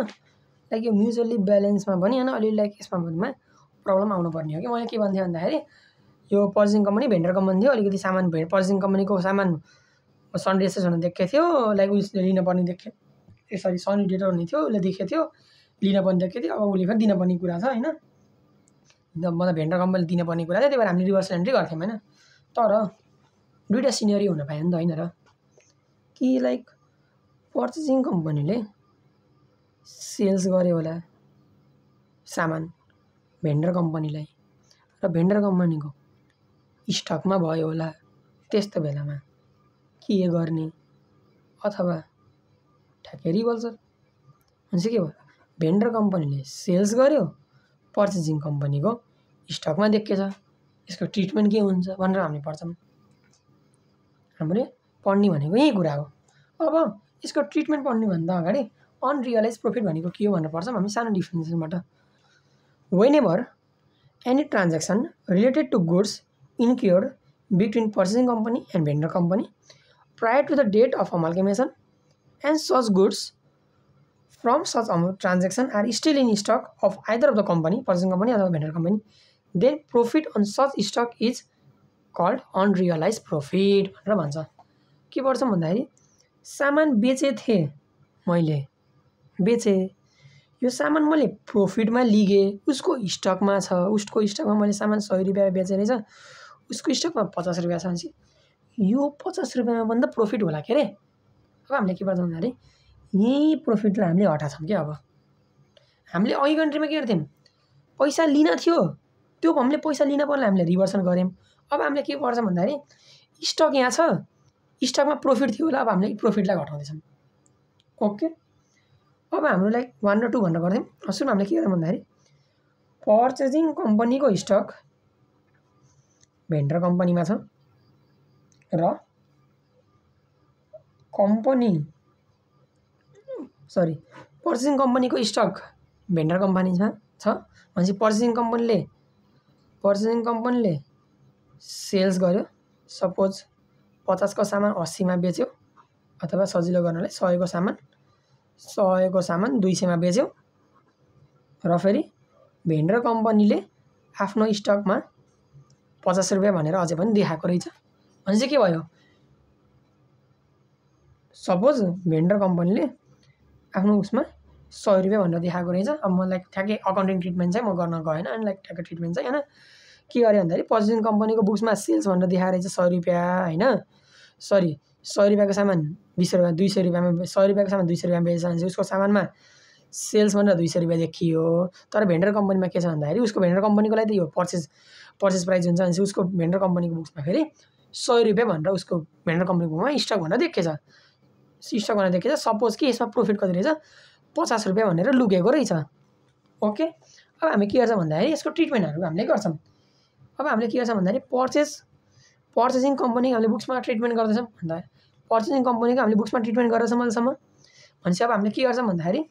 लाइक यो म्युचुअली ब्यालेन्समा पनि होइन अलिअलि लाइक यसमा भनिमा प्रब्लम आउनुपर्ने हो कि मैले के भन्थेँ भन्दाखेरि यो पर्चेसिङ कम्पनी भेन्डर कम्पनी थियो, अलिकति सामान पर्चेसिङ कम्पनीको सामान सन्ड्री एसेट्स भनेर देखेको थियो, लाइक उसले लिन पर्ने देख्यो सरी सन्ड्री डेटर हुने थियो उसले देखेको थियो, लिन पर्ने देखेको थियो। अब उसले फेरि दिन पर्ने कुरा छ होइन, मतलब भेन्डर कम्पनीले दिन पर्ने कुरा थियो, त्यही भएर हामीले रिभर्सल एन्ट्री गर्थ्यौँ होइन। तर दुईवटा सिनेरियो हुन पायो नि त होइन र कि लाइक पर्चेसिङ कम्पनीले सेल्स गर्यो होला सामान भेन्डर कम्पनीलाई र भेन्डर कम्पनीको स्टकमा भयो होला। त्यस्तो बेलामा के गर्ने अथवा ठ्याक्कै रिभल्सर हुन्छ के भयो भेन्डर कम्पनीले सेल्स गर्यो पर्चेसिङ कम्पनीको स्टकमा देखेछ यसको ट्रिटमेन्ट के हुन्छ भनेर हामीले पढ्छौँ। हामीले पढ्ने भनेको यही कुरा हो। अब यसको ट्रिटमेन्ट पढ्नुभन्दा अगाडि अनरियलाइज प्रॉफिट भनेको के हो भनेर पढ्छौँ हामी सानो डिफिनेसनबाट। Whenever any transaction related to goods incurred between purchasing company and vendor company prior to the date of amalgamation and such goods from such transaction are still in stock of either of the company, purchasing company or vendor company, then profit on such stock is called unrealized profit भनेर भन्छ। के पर्छ भन्दाखेरि सामान बेचे थिए मैले बेचे यो सामान मैले प्रॉफिटमा लिगे उसको स्टकमा छ उसको स्टकमा मैले सामान 100 रुपैयाँ बेचे रहेछ उसको स्टकमा 50 रुपैयाँ छ भने यो 50 रुपैयाँमा भन्दा प्रॉफिट होला के रे। अब हामीले के गर्छौँ भन्दाखेरि यही प्रॉफिटलाई हामीले हटाछौँ के। अब हामीले अघि कन्ट्रीमा के गर्थ्यौँ पैसा लिन थियो त्यो हामीले पैसा लिन पर्ने हामीले रिभर्सल गर्यौँ। अब हामीले के गर्छौँ भन्दाखेरि स्टक यहाँ छ स्टकमा प्रॉफिट थियो होला अब हामीले प्रॉफिटलाई घटाउँदैछौँ। ओके अब हाम्रो लाइक 1 र 2 भनेर गर्थ्यौँ। सुन हामीले के गर्छौँ भन्दाखेरि पर्चेसिङ कम्पनीको स्टक भेन्डर कम्पनीमा छ र पर्चेसिङ कम्पनीको स्टक भेन्डर कम्पनीमा छ भनेपछि पर्चेसिङ कम्पनीले सेल्स गर्यो सपोज 50 को सामान 80 मा बेच्यो अथवा सजिलो गर्नलाई 100 को सामान 200 मा बेच्यो र फेरि भेन्डर कम्पनीले आफ्नो स्टकमा 50 रुपैयाँ भनेर अझै पनि देखाएको रहेछ भने चाहिँ के भयो सपोज भेन्डर कम्पनीले आफ्नो उसमा 100 रुपैयाँ भनेर देखाएको रहेछ। अब मलाई ठ्याक्कै अकाउन्टिङ ट्रिटमेन्ट चाहिँ म गर्न गएन अनि लाइक ठ्याक्कै ट्रिटमेन्ट चाहिँ हैन के गरे भन्दाखेरि पर्चेसिङ कम्पनीको बुक्समा सेल्स भनेर देखाएको रहेछ 100 रुपैयाँ हैन सरी 100 रुपैयाँको सामान 20 रुपैयाँ 200 रुपैयाँमा 100 रुपैयाँको सामान 200 रुपैयाँमा बेच्छ भने उसको सामानमा सेल्स भनेर 200 रुपैयाँ देखियो। तर भेन्डर कम्पनीमा के छ भन्दाखेरि उसको भेन्डर कम्पनीको लागि त यो पर्चेस प्राइस हुन्छ भने उसको भेन्डर कम्पनीको बुक्समा फेरि 100 रुपैयाँ भनेर उसको भेन्डर कम्पनीको बुकमा स्टक भनेर देखेछ सपोज कि यसमा प्रॉफिट कति रहेछ 50 रुपैयाँ भनेर लुकेको रहेछ। ओके अब हामी के गर्छौँ भन्दाखेरि यसको ट्रिटमेन्टहरु हामीले गर्छौँ। अब हामीले के गर्छौँ भन्दाखेरि पर्चेसिङ कम्पनीको हामीले बुक्समा ट्रिटमेन्ट गर्दैछौँ भन्दा पर्चेसिङ कम्पनीको हामीले बुक्समा ट्रिटमेन्ट गर्दैछौँ अहिलेसम्म भनेपछि अब हामीले के गर्छौँ भन्दाखेरि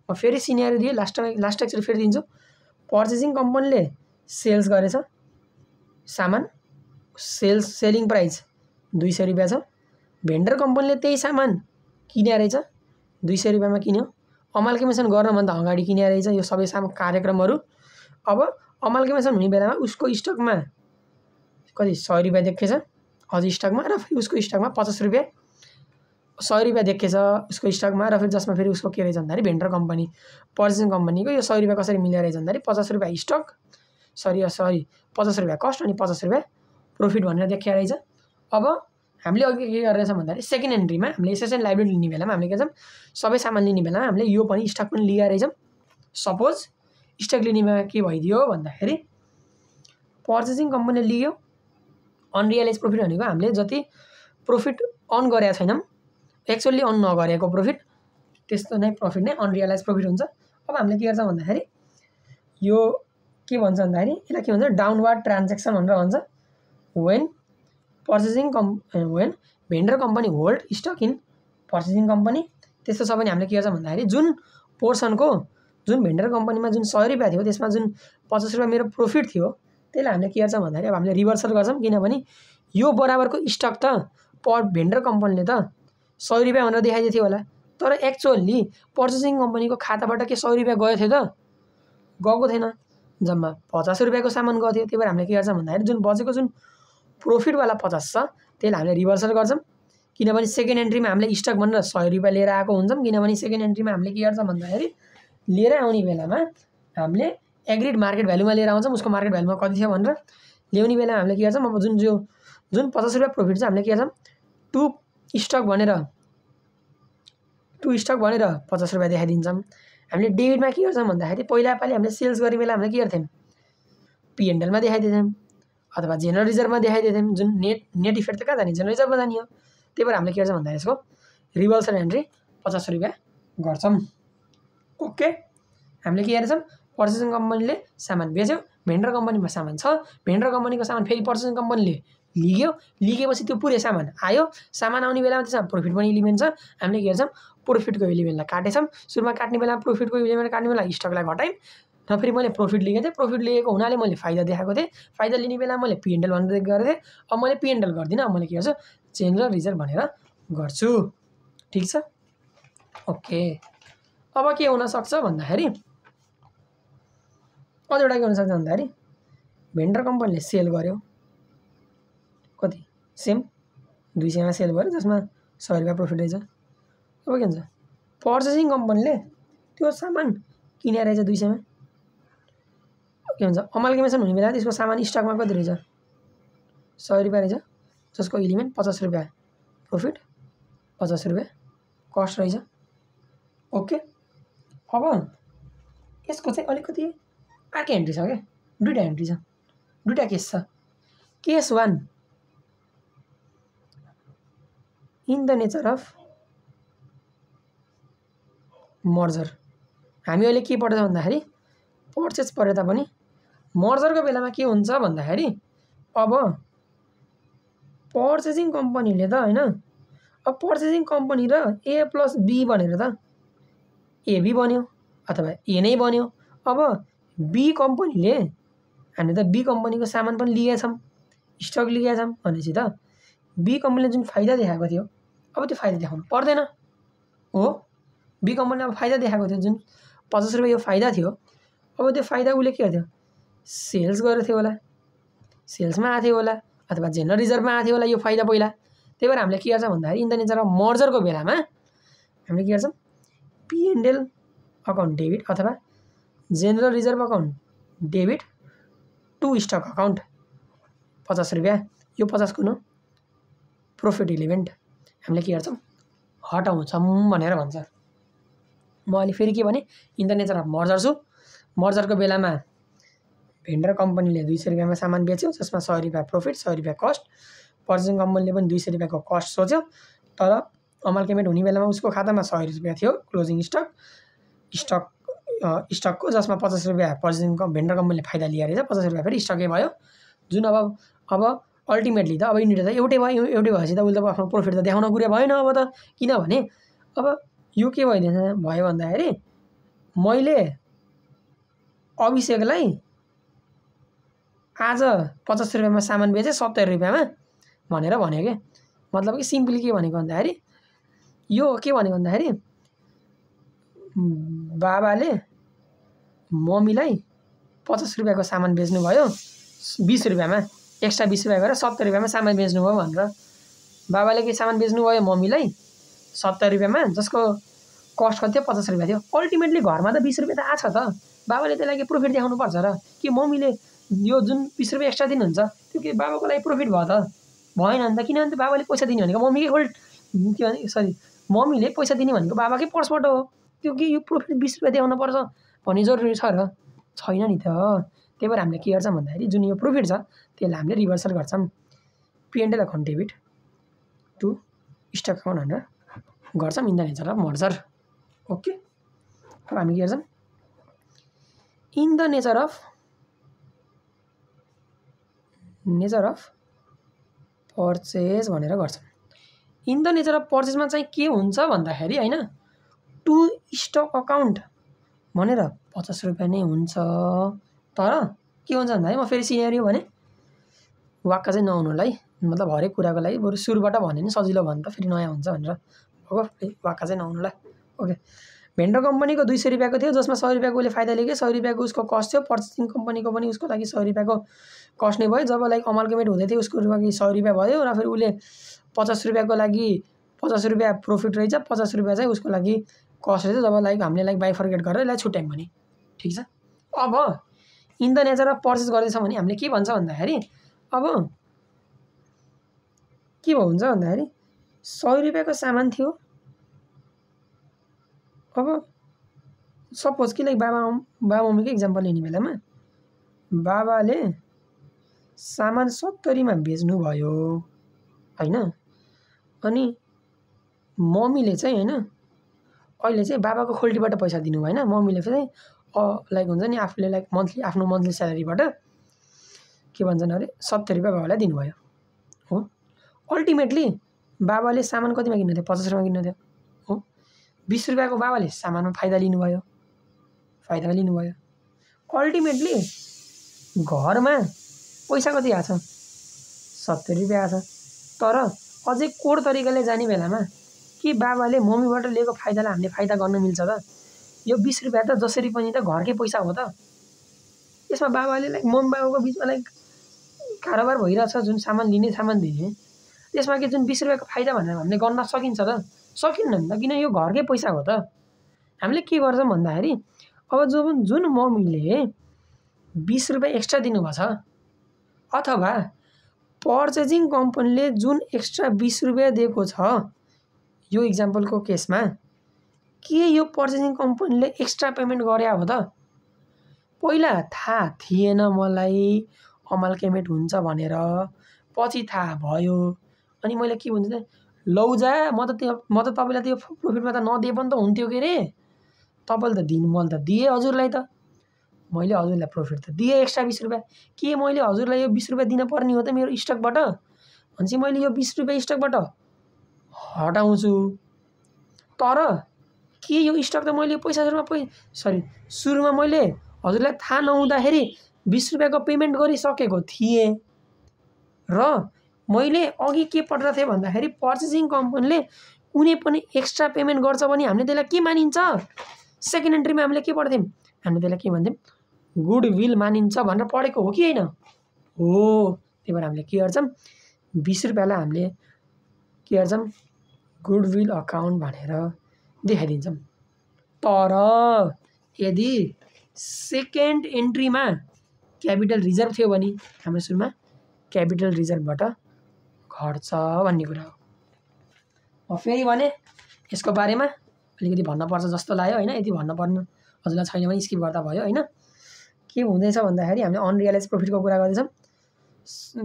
म फेरि सिनेरियो दिए लास्ट एक्चुअली फेरि दिन्छु। पर्चेसिङ कम्पनीले सेल्स गरेछ सामान सेलिङ प्राइस 200 रुपैयाँ छ भेन्डर कम्पनीले त्यही सामान किने रहेछ 200 रुपैयाँमा किन्यो अमाल्गमेसन गर्नभन्दा अगाडि किने रहेछ यो सबै कार्यक्रमहरु। अब अमाल्गमेसन हुने बेलामा उसको स्टकमा कति 100 रुपैयाँ देखेछ अझ स्टकमा र फेरि उसको स्टकमा 50 रुपैयाँ 100 रुपैयाँ देखेछ उसको स्टकमा र फेरि जसमा फेरि उसको के रहेछ भन्दाखेरि भेन्डर कम्पनी पर्चेसिङ कम्पनीको यो 100 रुपैयाँ कसरी मिलेर रहेछ भन्दाखेरि 50 रुपैयाँ स्टक सरी 50 रुपैयाँ कस्ट अनि 50 रुपैयाँ प्रॉफिट भनेर देखिया रहेछ। अब हामीले अघि के गरिरहेछौँ भन्दाखेरि सेकेन्ड एन्ट्रीमा हामीले एसेट लायबिलिटी लिने बेलामा हामीले के गर्छौँ सबै सामान लिने बेलामा हामीले यो पनि स्टक पनि लिएर रहेछौँ। सपोज स्टक लिनेमा के भइदियो भन्दाखेरि पर्चेसिङ कम्पनीले लियो अनरियलाइज प्रॉफिट भनेको हामीले जति प्रॉफिट अन गरेका छैनौं एक्चुअली अन नगरेको प्रॉफिट त्यस्तो नै प्रॉफिट नै अनरियलाइज प्रॉफिट हुन्छ। अब हामीले के गर्छौँ भन्दाखेरि यो के भन्छ भन्दाखेरि यसलाई के भन्छ डाउनवर्ड ट्रान्ज्याक्सन भनेर भन्छ। when vendor company hold stuck in purchasing company त्यस्तो छ भने हामीले के गर्छौँ भन्दाखेरि जुन पोर्सनको जुन भेन्डर कम्पनीमा जुन 100 रुपैयाँ थियो त्यसमा जुन 50 रुपैयाँ मेरो प्रॉफिट थियो त्यसलाई हामीले के गर्छौँ भन्दाखेरि अब हामीले रिभर्सल गर्छौँ किनभने यो बराबरको स्टक त भेन्डर कम्पनीले त 100 रुपैयाँ भनेर देखाइदिएको थियो होला तर एक्चुअली पर्चेसिङ कम्पनीको खाताबाट के 100 रुपैयाँ गयो थियो त गएको थिएन जम्मा 50 रुपैयाँको सामान गयो थियो। त्यही भएर हामीले के गर्छौँ भन्दाखेरि जुन बचेको जुन प्रॉफिट वाला 50 छ त्यसलाई हामीले रिभर्सल गर्छौँ किनभने सेकेन्ड एन्ट्रीमा हामीले स्टक भनेर 100 रुपैयाँ लिएर आएको हुन्छौँ किनभने सेकेन्ड एन्ट्रीमा हामीले के गर्छौँ भन्दाखेरि लिएर आउने बेलामा हामीले एग्रीड मार्केट भ्यालुमा लिएर आउँछौँ उसको मार्केट भ्यालुमा कति थियो भनेर ल्याउने बेलामा हामीले के गर्छौँ अब जुन 50 रुपैयाँ प्रॉफिट छ हामीले के गर्छौँ टु स्टक भनेर टु स्टक भनेर 50 रुपियाँ देखाइदिन्छौँ। हामीले डेबिटमा के गर्छौँ भन्दाखेरि पहिला पालि हामीले सेल्स गर्ने बेला हामीले के गर्थ्यौँ P&Lमा देखाइदिन्छौँ अथवा जेनरल रिजर्भमा देखाइदिन्छौँ। जुन नेट इफेक्ट त कहाँ जाने जेनरल रिजर्भमा जाने हो। त्यही भएर हामीले के गर्छौँ भन्दाखेरि यसको रिभर्सल एन्ट्री 50 रुपियाँ गर्छौँ। ओके हामीले के गरेछौँ पर्चेसिङ कम्पनीले सामान बेच्यो भेन्डर कम्पनीमा सामान छ भेन्डर कम्पनीको सामान फेरि पर्चेसिङ कम्पनीले लिगेपछि त्यो पुरै सामान आयो सामान आउने बेलामा त्यसमा प्रफिट पनि इलिमेन्ट छ। हामीले के गर्छौँ प्रफिटको इलिमेन्टलाई काटेछौँ। सुरुमा काट्ने बेलामा प्रफिटको इलिमेन्ट काट्ने बेला स्टकलाई घटायौँ र फेरि मैले प्रफिट लिएको थिएँ। प्रफिट लिएको हुनाले मैले फाइदा देखाएको थिएँ। फाइदा लिने बेला मैले P&L भनेर गरेको थिएँ। अब मैले P&L गर्दिनँ। अब मैले के गर्छु जेनरल रिजर्भ भनेर गर्छु। ठिक छ। ओके अब के हुनसक्छ भन्दाखेरि अझ एउटा के हुनसक्छ भन्दाखेरि भेन्डर कम्पनीले सेल गर्यो कति सेम 200 मा सेल गर्यो जसमा 100 रुपियाँ प्रफिट रहेछ। अब के हुन्छ पर्चेसिङ कम्पनीले त्यो सामान किने रहेछ 200 मा के हुन्छ अमाल्गमेसन हुने बेला त्यसको सामान स्टकमा कति रहेछ 100 रुपियाँ रहेछ जसको इलिमेन्ट 50 रुपियाँ प्रफिट 50 रुपियाँ कस्ट रहेछ। ओके अब यसको चाहिँ अलिकति अर्कै एन्ट्री छ क्या दुईटा एन्ट्री छ दुईटा केस छ। Case 1 in the nature of merger हामी अहिले के पढ्छौँ भन्दाखेरि पर्चेज पढे तापनि मर्जरको बेलामा के हुन्छ भन्दाखेरि अब पर्चेसिङ कम्पनीले त हैन अब पर्चेसिङ कम्पनी र A + B भनेर त AB बन्यो अथवा A नै बन्यो। अब B कम्पनीले हामीले त B कम्पनीको सामान पनि लिएका छौँ स्टक लिएका छौँ भनेपछि त B कम्पनीले जुन फाइदा देखाएको थियो अब त्यो फाइदा देखाउनु पर्दैन हो। B कम्पनीले अब फाइदा देखाएको थियो जुन 50 रुपियाँ यो फाइदा थियो। अब त्यो फाइदा उसले के गर्थ्यो सेल्स गरेको थियो होला सेल्समा आएको थियो होला अथवा जेनरल रिजर्भमा आएको थियो होला यो फाइदा पहिला। त्यही भएर हामीले के गर्छौँ भन्दाखेरि इन द नेचर अफ मर्जरको बेलामा हामीले के गर्छौँ P&L अकाउन्ट डेबिट अथवा general reserve account debit to stock account 50 रुपियाँ यो 50 कुनो प्रफिट इलिमेन्ट हामीले के गर्छौँ हटाउँछौँ भनेर भन्छ। म अहिले फेरि के भने in the nature of merger छु। मर्जरको बेलामा भेन्डर कम्पनीले 200 रुपियाँमा सामान बेच्यो जसमा 100 रुपियाँ प्रफिट 100 रुपियाँ कस्ट। पर्चेसिङ कम्पनीले पनि 200 रुपियाँको कस्ट सोच्यो तर अमाल्गमेट हुने बेलामा उसको खातामा 100 रुपियाँ थियो क्लोजिङ स्टकको जसमा 50 रुपियाँ पर्चेसिङ भेन्डर कम्पनीले फाइदा लिएर रहेछ 50 रुपियाँ फेरि स्टकै भयो जुन अब अल्टिमेटली त अब युनिट त एउटै भयो एउटै भएपछि त उसले आफ्नो प्रफिट त देखाउन कुरा भएन अब त किनभने अब यो के भयो भन्दाखेरि मैले अभिषेकलाई आज 50 रुपियाँमा सामान बेचेँ 70 रुपियाँमा भनेर भन्यो के मतलब कि सिम्पली के भनेको भन्दाखेरि यो के भनेको भन्दाखेरि बाबाले मम्मीलाई 50 रुपियाँको सामान बेच्नुभयो 20 रुपियाँमा एक्स्ट्रा 20 रुपियाँ गरेर 70 रुपियाँमा सामान बेच्नुभयो भनेर बाबाले के सामान बेच्नुभयो मम्मीलाई 70 रुपियाँमा जसको कस्ट कति थियो 50 रुपियाँ थियो। अल्टिमेटली घरमा त 20 रुपियाँ त आछ त बाबाले त्यसलाई के प्रफिट देखाउनु पर्छ र कि मम्मीले यो जुन 20 रुपियाँ एक्स्ट्रा दिनुहुन्छ त्यो के बाबाको लागि प्रफिट भयो त भएन नि त किनभने बाबाले पैसा दिने भनेको मम्मीकै के भने सरी मम्मीले पैसा दिने भनेको बाबाकै पर्सबाट हो त्यो कि यो प्रफिट 20 रुपियाँ देखाउनु पर्छ भन्ने जरुरी छ र छैन नि त। त्यही भएर हामीले के गर्छौँ भन्दाखेरि जुन यो प्रफिट छ त्यसलाई हामीले रिभर्सल गर्छौँ P&L account debit to stock account भनेर गर्छौँ in the nature of merger. Okay अब हामी के गर्छौँ in the nature of purchase भनेर गर्छौँ। इन द नेचर अफ पर्चेजमा चाहिँ के हुन्छ भन्दाखेरि हैन टु स्टक अकाउन्ट भनेर 50 रुपियाँ नै हुन्छ तर के हुन्छ भन्दाखेरि म फेरि सिनेरियो भने वाक्क चाहिँ नहुनुलाई मतलब हरेक कुराको लागि बरु सुरुबाट भने नि सजिलो भयो नि त फेरि नयाँ हुन्छ भनेर हो वाक्क चाहिँ नहुनुलाई। ओके भेन्डर कम्पनीको 200 रुपियाँको थियो जसमा 100 रुपियाँको उसले फाइदा लियो 100 रुपियाँको उसको कस्ट थियो। पर्चेसिङ कम्पनीको पनि उसको लागि 100 रुपियाँको कस्ट नै भयो जब लाइक अमाल्गमेट हुँदै थियो उसको लागि 100 रुपियाँ भयो र फेरि उसले 50 रुपियाँको लागि 50 रुपियाँ प्रफिट रहेछ 50 रुपियाँ चाहिँ उसको लागि कस्ट रहेछ जब लाइक हामीले लाइक बाइफर्केट गरेर यसलाई छुट्यायौँ भने ठिक छ। अब in the nature of purchase गर्दैछौँ भने हामीले के भन्छ भन्दाखेरि अब के हुन्छ भन्दाखेरि 100 रुपियाँको सामान थियो अब सपोज कि लाइक बाबा मम्मीको इक्जाम्पल लिने बेलामा बाबाले सामान 70 मा बेच्नुभयो हैन, अनि मम्मीले चाहिँ हैन अहिले चाहिँ बाबाको खोल्टीबाट पैसा दिनु भएन, मम्मीले चाहिँ लाइक हुन्छ नि आफूले लाइक मन्थली आफ्नो मन्थली स्यालेरीबाट के भन्छन् अरे 70 रुपियाँ बाबालाई दिनुभयो हो। अल्टिमेटली बाबाले सामान कतिमा किन्नु थियो? 50 रुपियाँमा किन्नु थियो हो। 20 रुपियाँको बाबाले सामानमा फाइदा लिनुभयो, फाइदामा लिनुभयो। अल्टिमेटली घरमा पैसा कति आछ? 70 रुपियाँ आछ। तर अझै कोड तरिकाले जाने बेलामा के बाबाले मम्मीबाट लिएको फाइदालाई हामीले फाइदा गर्न मिल्छ त? यो 20 रुपियाँ त जसरी पनि त घरकै पैसा हो त। यसमा बाबाले लाइक मम्मी बाबाको बिचमा लाइक कारोबार भइरहेछ, जुन सामान लिने सामान दिने, त्यसमा के जुन 20 रुपियाँको फाइदा भनेर हामीले गर्न सकिन्छ त? सकिन्न नि त, किन यो घरकै पैसा हो त। हामीले के गर्छौँ भन्दाखेरि अब जुन मम्मीले 20 रुपियाँ एक्स्ट्रा दिनुभएको छ अथवा पर्चेजिङ कम्पनीले जुन एक्स्ट्रा 20 रुपियाँ दिएको छ, यो इक्जाम्पलको केसमा के यो पर्चेजिङ कम्पनीले एक्स्ट्रा पेमेन्ट गरे हो त? पहिला थाहा थिएन मलाई अमाल्केमेट हुन्छ भनेर, पछि थाहा भयो। अनि मैले के भन्छु त, लौजा म त तपाईँलाई त्यो प्रोफिटमा त नदिए पनि त हुन्थ्यो के रे, तपाईँले त दिनु, मैले त दिएँ हजुरलाई त, मैले हजुरलाई प्रोफिट त दिएँ एक्स्ट्रा 20 रुपियाँ, के मैले हजुरलाई यो 20 रुपियाँ दिन पर्ने हो त मेरो स्टकबाट? भनेपछि मैले यो 20 रुपियाँ स्टकबाट हटाउँछु। तर के यो स्टक त मैले पैसा सुरुमा मैले हजुरलाई थाहा नहुँदाखेरि 20 रुपियाँको पेमेन्ट गरिसकेको थिएँ र मैले अघि के पढेर थिएँ भन्दाखेरि पर्चेजिङ कम्पनीले कुनै पनि एक्स्ट्रा पेमेन्ट गर्छ भने हामीले त्यसलाई के मानिन्छ? सेकेन्ड एन्ट्रीमा हामीले के पढ्थ्यौँ? हामीले त्यसलाई के भन्थ्यौँ? गुडविल मानिन्छ भनेर पढेको हो कि होइन? हो। त्यही भएर हामीले के गर्छौँ? 20 रुपियाँलाई हामीले के गर्छौँ? गुडविल अकाउन्ट भनेर देखाइदिन्छौँ। तर यदि सेकेन्ड एन्ट्रीमा क्यापिटल रिजर्भ थियो भने हाम्रो सुरुमा क्यापिटल रिजर्भबाट घट्छ भन्ने कुरा हो। फेरि भने यसको बारेमा अलिकति भन्नुपर्छ जस्तो लाग्यो होइन, यदि भन्नुपर्ने हजुरलाई छैन भने स्किप गर्दा भयो होइन। के हुँदैछ भन्दाखेरि हामीले अनरियलाइज प्रफिटको कुरा गर्दैछौँ।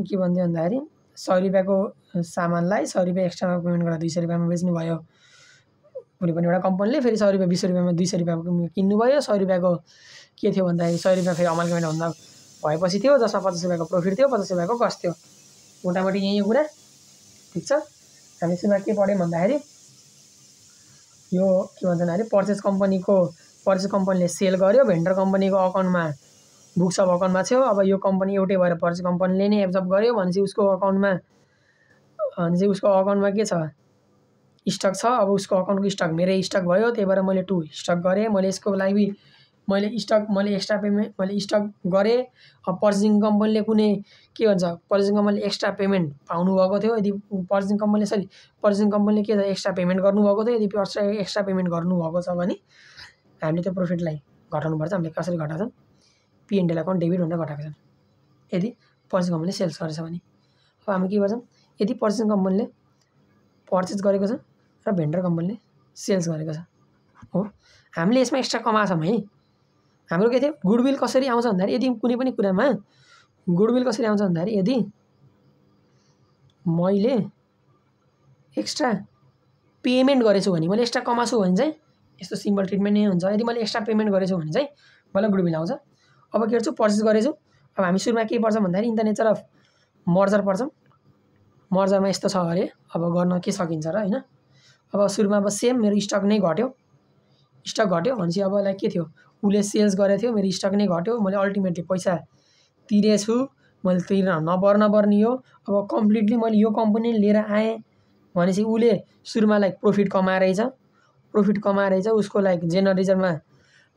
के भन्थ्यो भन्दाखेरि 100 रुपियाँको सामानलाई 100 रुपियाँ एक्स्ट्रामा पेमेन्ट गरेर 200 रुपियाँमा बेच्नुभयो कुनै पनि एउटा कम्पनीले। फेरि 100 रुपियाँ 20 रुपियाँमा 200 रुपियाँको किन्नुभयो। 100 रुपियाँको के थियो भन्दाखेरि 100 रुपियाँ फेरि अमाल्केमेन्ट भन्दा भएपछि थियो, जसमा 50 रुपियाँको प्रफिट थियो, 50 रुपियाँको कस्ट थियो। मोटामोटी यही हो कुरा, ठिक छ। हामी सुरुमा के पढ्यौँ भन्दाखेरि यो के भन्छ भन्दाखेरि पर्चेज कम्पनीले सेल गर्यो, भेन्डर कम्पनीको अकाउन्टमा बुक्स अफ अकाउन्टमा थियो। अब यो कम्पनी एउटै भएर पर्चेज कम्पनीले नै एब्जर्भ गर्यो भनेपछि उसको अकाउन्टमा के छ? स्टक छ। अब उसको अकाउन्टको स्टक मेरै स्टक भयो, त्यही भएर मैले 2 स्टक गरेँ। मैले यसको लागि मैले एक्स्ट्रा पेमेन्ट मैले स्टक गरेँ। अब पर्चेजिङ कम्पनीले कुनै के भन्छ, पर्चेजिङ कम्पनीले एक्स्ट्रा पेमेन्ट पाउनुभएको थियो। यदि पर्चेजिङ कम्पनीले के छ, एक्स्ट्रा पेमेन्ट गर्नुभएको थियो। यदि एक्स्ट्रा पेमेन्ट गर्नुभएको छ भने हामीले त्यो प्रफिटलाई घटाउनुपर्छ। हामीले कसरी घटाउँछौँ? P&L अकाउन्ट डेबिट भनेर घटाएको छन् यदि पर्चेजिङ कम्पनीले सेल्स गरेछ भने। अब हामी के गर्छौँ? यदि पर्चेजिङ कम्पनीले पर्चेज गरेको छ र भेन्डर कम्पनीले सेल्स गरेको छ हो, हामीले यसमा एक्स्ट्रा कमाछौँ है। हाम्रो के थियो? गुडविल कसरी आउँछ भन्दाखेरि यदि कुनै पनि कुरामा गुडविल कसरी आउँछ भन्दाखेरि यदि मैले एक्स्ट्रा पेमेन्ट गरेछु भने, मैले एक्स्ट्रा कमाछु भने चाहिँ यस्तो सिम्पल ट्रिटमेन्ट नै हुन्छ। यदि मैले एक्स्ट्रा पेमेन्ट गरेछु भने चाहिँ मलाई गुडविल आउँछ। अब के गर्छु? पर्चेज गरेछु। अब हामी सुरुमा के पर्छ भन्दाखेरि in the nature of merger पर्छौँ। मर्जरमा यस्तो छ अरे, अब गर्न के सकिन्छ र होइन। अब सुरुमा अब सेम मेरो स्टक नै घट्यो भनेपछि अब लाइक के थियो? उसले सेल्स गरेको थियो, मेरो स्टक नै घट्यो, मैले अल्टिमेटली पैसा तिरेछु, मैले तिर्न नपर्ने हो। अब कम्प्लिटली मैले यो कम्पनी लिएर आएँ भनेपछि उसले सुरुमा लाइक प्रफिट कमाएछ। उसको लाइक जेनरल रिजर्भमा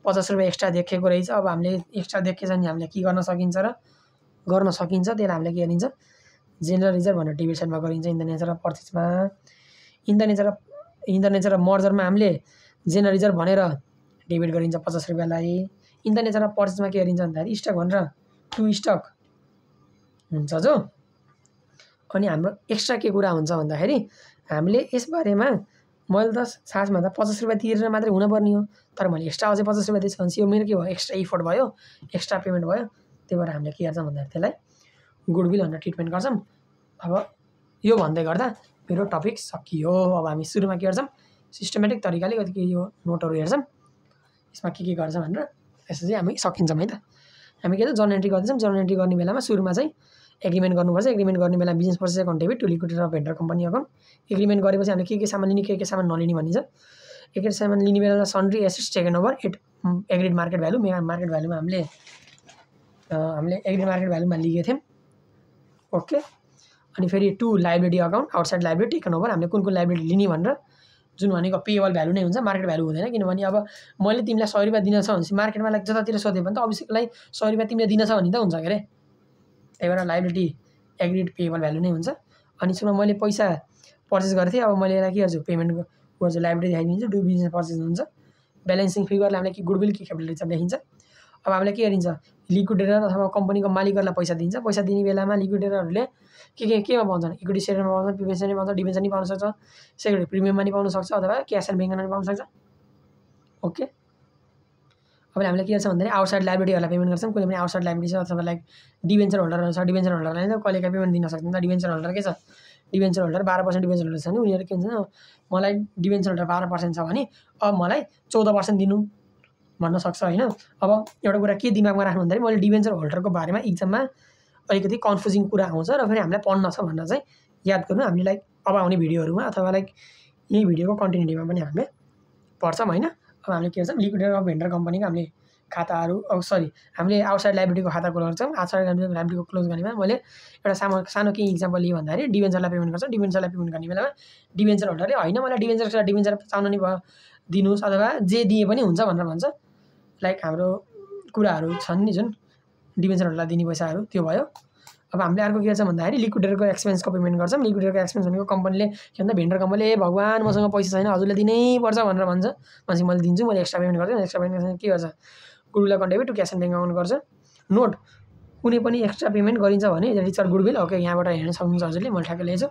50 रुपियाँ एक्स्ट्रा देखेको रहेछ। अब हामीले एक्स्ट्रा देखेछ भने हामीले के गर्न सकिन्छ? त्यसलाई हामीले के गरिन्छ? जेनरल रिजर्भ भनेर डिभिजनमा गरिन्छ। इन द नेचर अफ पर्चेजमा, इन द नेचर अफ मर्जरमा हामीले जेनरल रिजर्भ भनेर डेबिट गरिन्छ 50 रुपियाँलाई। इन द नेचर अफ पर्चेजमा के गरिन्छ भन्दाखेरि स्टक भनेर 2 स्टक हुन्छ जो। अनि हाम्रो एक्स्ट्रा के कुरा हुन्छ भन्दाखेरि हामीले यसबारेमा मैले त साँझमा त 50 रुपियाँ तिरेर मात्रै हुनुपर्ने हो, तर मैले एक्स्ट्रा अझै 50 रुपियाँ दिएछु भनेपछि यो मेरो के भयो, एक्स्ट्रा इफोर्ट भयो, एक्स्ट्रा पेमेन्ट भयो। त्यही भएर हामीले के गर्छौँ भन्दाखेरि त्यसलाई गुडविल भनेर ट्रिटमेन्ट गर्छौँ। अब यो भन्दै गर्दा मेरो टपिक सकियो। अब हामी सुरुमा के गर्छौँ, सिस्टमेटिक तरिकाले कति यो नोटहरू हेर्छौँ, यसमा के गर्छ भनेर यसो चाहिँ हामी सकिन्छौँ है त। हामी के त जर्नल एन्ट्री गर्दैछौँ। जर्नल एन्ट्री गर्ने बेलामा सुरुमा चाहिँ एग्रिमेन्ट गर्नुपर्छ। एग्रिमेन्ट गर्ने बेला business process account debit to liquidator of vendor company account. Agreement गरेपछि हामीले के सामान लिने के सामान नलिने भनिन्छ। एक सामान लिने बेला sundry assets taken over at agreed market value. Market भ्यालुमा हामीले एग्रिड मार्केट भ्यालुमा लिएको थियौँ। ओके, अनि फेरि to liability account outside liability taken over. हामीले कुन लाइबिलिटी लिने भनेर, जुन भनेको पेएबल भ्यालु नै हुन्छ, मार्केट भ्यालु हुँदैन। किनभने अब मैले तिमीलाई 100 रुपियाँ दिन छ भनेपछि मार्केटमा लाइक जतातिर सोध्यो भने त अभिषेकलाई 100 रुपियाँ तिमीले दिन छ भने त हुन्छ के अरे। त्यही भएर लाइबिलिटी एग्रिड पेएबल भ्यालु नै हुन्छ। अनि सुन मैले पैसा पर्चेस गरेको थिएँ, अब मैले यसलाई के गर्छु, पेमेन्ट गर्छु, लाइबिलिटी देखाइदिन्छु, डु बिजनेस पर्चेस हुन्छ। ब्यालेन्सिङ फिगरले हामीले के गुडविल के क्यापिटल रिजर्भ देखिन्छ। अब हामीले के गरिन्छ, लिक्विडेटर अथवा कम्पनीको मालिकहरूलाई पैसा दिन्छ। पैसा दिने बेलामा लिक्विडेटरहरूले केमा पाउँछन्, इक्विटी सेयरमा पाउँछन्, प्रिफरेन्स सेयरमा पाउँछ, डिभेन्चर नि पाउन सक्छ, सेक्युरिटी प्रिमियममा नि पाउन सक्छ, अथवा क्यास एन्ड ब्याङ्कमा नि पाउन सक्छ। ओके, अब हामीले के गर्छ भन्दाखेरि आउटसाइड लाइबिलिटीहरूलाई पेमेन्ट गर्छौँ। कुनै पनि आउटसाइड लाइबिलिटी छ अथवा लाइक डिभेन्चर होल्डरहरू छ, डिभेन्चर होल्डरलाई त कहिले पेमेन्ट दिन सक्दैन। डिभेन्चर होल्डर के छ, डिभेन्चर होल्डर 12% डिभेन्चर होल्डर छ भने उनीहरू के भन्छ, मलाई डिभेन्चर होल्डर 12% छ भने अब मलाई 14% दिनु भन्न सक्छ होइन। अब एउटा कुरा के दिमागमा राख्नु भन्दाखेरि मैले डिभेन्चर होल्डरको बारेमा इक्जाममा अलिकति कन्फ्युजिङ कुरा आउँछ र फेरि हामीलाई पढ्न छ भनेर चाहिँ याद गर्नु। हामीले लाइक अब आउने भिडियोहरूमा अथवा लाइक यही भिडियोको कन्टिन्युटीमा पनि हामीले पढ्छौँ होइन। अब हामीले के गर्छौँ, लिक्विडेटर अफ भेन्डर कम्पनीको हामीले खाताहरू हामीले आउटसाइड लाइबिलिटीको खाता क्लोज गर्छौँ। आउटसाइड लाइबिलिटीको क्लोज गर्ने बेला मैले एउटा सानो केही इक्जाम्पल लिएँ भन्दाखेरि डिभेन्चरलाई पेमेन्ट गर्छौँ। डिभेन्चरलाई पेमेन्ट गर्ने बेलामा डिभेन्चर होल्डरले होइन मलाई डिभेन्चर चाहनु नि भयो दिनुहोस् अथवा जे दिए पनि हुन्छ भनेर भन्छ। लाइक हाम्रो कुराहरू छन् नि जुन डिभेन्चर होल्डरलाई दिने पैसाहरू, त्यो भयो। अब हामीले अर्को के गर्छ भन्दाखेरि लिक्विडेटरको एक्सपेन्सको पेमेन्ट गर्छौँ। लिक्विडेटरको एक्सपेन्स भनेको कम्पनीले के भन्छ, भेन्डर कम्पनीले ए भगवान् मसँग पैसा छैन हजुरले दिनै पर्छ भनेर भन्छ, भनेपछि मैले दिन्छु, मैले एक्स्ट्रा पेमेन्ट गर्छु। एक्स्ट्रा पेमेन्ट के गर्छ, goodwill account debit to cash and bank account गर्छ। नोट, कुनै पनि एक्स्ट्रा पेमेन्ट गरिन्छ भने रिचार्ज गुडविल। ओके, यहाँबाट हेर्न सक्नुहुन्छ हजुरले, मैले ठ्याक्कै ल्याएछु।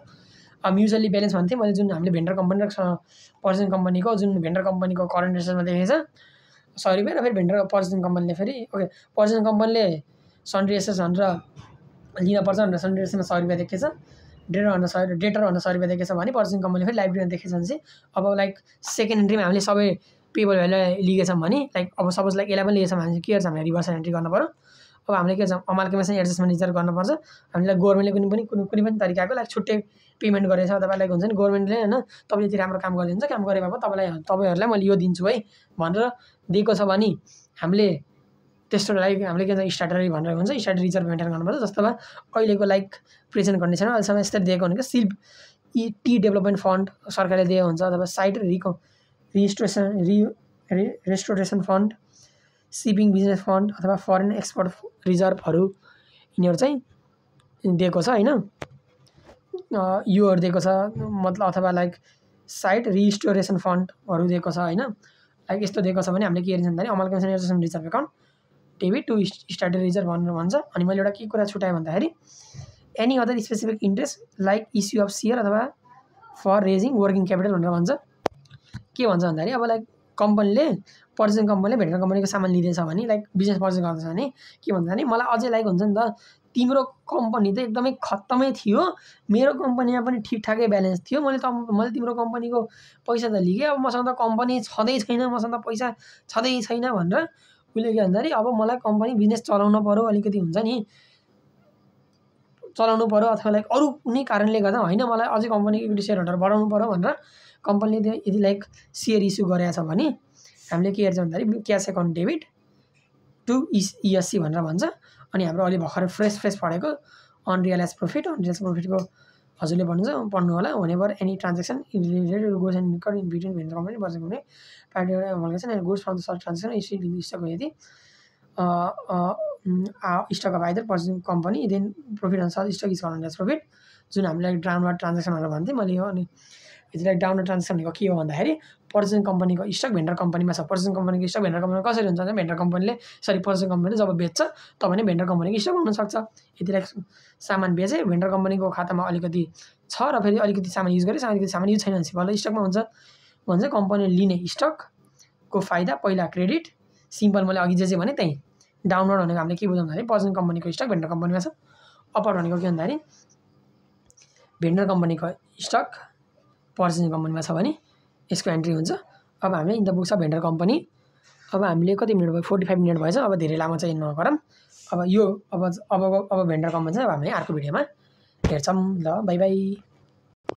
अब म्युचुअली ब्यालेन्स भन्थेँ मैले, जुन हामीले भेन्डर कम्पनी र पर्चेसिङ कम्पनीको जुन भेन्डर कम्पनीको करेन्ट एसेट्समा देखेको छ 100 रुपियाँ, र फेरि भेन्डर पर्चेसिङ कम्पनीले फेरि ओके पर्चेसिङ कम्पनीले सन्ड्री एसेट्स भनेर लिनपर्छ भनेर सन्ड्री एसेट्समा 100 रुपियाँ देखेछ, डेटर भनेर 100 रुपियाँ देखेछ भने पर्चेसिङ कम्पनीले फेरि लाइब्रेरीमा देखेछ भने चाहिँ अब लाइक सेकेन्ड एन्ट्रीमा हामीले सबै पेबल भ्यालु लिएछौँ भने लाइक अब सपोज लाइक यसलाई पनि लिएछौँ भने के गर्छ, हामीले रिभर्स एन्ट्री गर्नु पऱ्यो। अब हामीले के गर्छौँ, अमाल्गमेसन एडजस्टमेन्ट रिजर्भ गर्नुपर्छ। हामीलाई गभर्मेन्टले कुनै पनि तरिकाको लाइक छुट्टै पेमेन्ट गरेछ अथवा लाइक हुन्छ नि गभर्मेन्टले होइन तपाईँले यति राम्रो काम गरिदिन्छ, काम गरे बापत तपाईँहरूलाई मैले यो दिन्छु है भनेर दिएको छ भने हामीले त्यस्तो लाइक हामीले के भन्छ स्ट्याटरी भनेर हुन्छ, स्ट्याटरी रिजर्भ मेन्टेन गर्नुपर्छ। जस्तो अब अहिलेको लाइक प्रेजेन्ट कन्डिसनमा अहिलेसम्म यस्तरी दिएको भनेको सिल्प टी डेभलपमेन्ट फन्ड सरकारले दिएको हुन्छ, अथवा site restoration fund, shipping business fund अथवा फरेन एक्सपोर्ट रिजर्भहरू यिनीहरू चाहिँ दिएको छ होइन। योहरू दिएको छ मतलब, अथवा लाइक साइट रिस्टोरेसन फन्डहरू दिएको छ होइन। लाइक यस्तो दिएको छ भने हामीले के गरिन्छ भन्दाखेरि amalgamation adjustment reserve account debit to statutory reserve भनेर भन्छ। अनि मैले एउटा के कुरा छुट्याएँ भन्दाखेरि any other specific interest like issue of share अथवा फर रेजिङ वर्किङ क्यापिटल भनेर भन्छ। के भन्छ भन्दाखेरि अब लाइक कम्पनीले पर्चेसिङ कम्पनीले भेन्डर कम्पनीको सामान लिँदैछ भने लाइक बिजनेस पर्चेस गर्दैछ भने के भन्छ भने मलाई अझै लाइक हुन्छ नि त, तिम्रो कम्पनी त एकदमै खत्तमै थियो, मेरो कम्पनीमा पनि ठिकठाकै ब्यालेन्स थियो, मैले तिम्रो कम्पनीको पैसा त लिएँ, अब मसँग त कम्पनी छँदै छैन, मसँग त पैसा छँदै छैन भनेर उसले के भन्दाखेरि अब मलाई कम्पनी बिजनेस चलाउनु पऱ्यो, अलिकति हुन्छ नि चलाउनु पऱ्यो, अथवा लाइक अरू कुनै कारणले गर्दा होइन मलाई अझै कम्पनीको इक्विटी सेयर होल्डर बढाउनु पऱ्यो भनेर कम्पनीले यदि लाइक सेयर इस्यु गरेको छ भने हामीले के गर्छ भन्दाखेरि क्यास एकाउन्ट डेबिट टु इएससी भनेर भन्छ। अनि हाम्रो अहिले भर्खर फ्रेस पढेको अनरियलाइज प्रफिटको हजुरले पढ्नु होला। Whenever any transaction related goods and income in between vendor company purchasing company party and goods from the such transaction stock यदि stock of either purchasing company then profit on such stock is called as profit, जुन हामीलाई डाउनवर्ड ट्रान्जेक्सन भनेर भन्थेँ मैले यो। अनि यतिलाई डाउनवर्ड ट्रान्जेक्सन भनेको के हो भन्दाखेरि पर्चेसिङ कम्पनीको स्टक भेन्डर कम्पनीमा छ, पर्चेसिङ कम्पनीको स्टक भेन्डर कम्पनीमा कसरी हुन्छ भने भेन्डर कम्पनीले पर्चेसिङ कम्पनीले जब बेच्छ तब भने भेन्डर कम्पनीको स्टक हुनसक्छ। यतिलाई सामान बेचे भेन्डर कम्पनीको खातामा अलिकति छ र फेरि अलिकति सामान युज गरेँ, अलिकति सामान युज छैन भने बल्ल स्टकमा हुन्छ। भन्छ कम्पनीले लिने स्टकको फाइदा पहिला क्रेडिट सिम्पल मैले अघि जे भने त्यही डाउनवर्ड भनेको हामीले के बुझाउँदाखेरि पर्चेसिङ कम्पनीको स्टक भेन्डर कम्पनीमा छ अपर भनेको के भन्दाखेरि भेन्डर कम्पनीको स्टक पर्चेसिङ कम्पनीमा छ भने यसको एन्ट्री हुन्छ अब हामीले in the books of vendor company अब हामीले कति मिनट भयो 45 मिनट भएछ अब धेरै लामो चाहिँ नगरौँ अब यो अब भेन्डर कम्पनी चाहिँ अब हामी अर्को भिडियोमा हेर्छौँ ल बाई बाई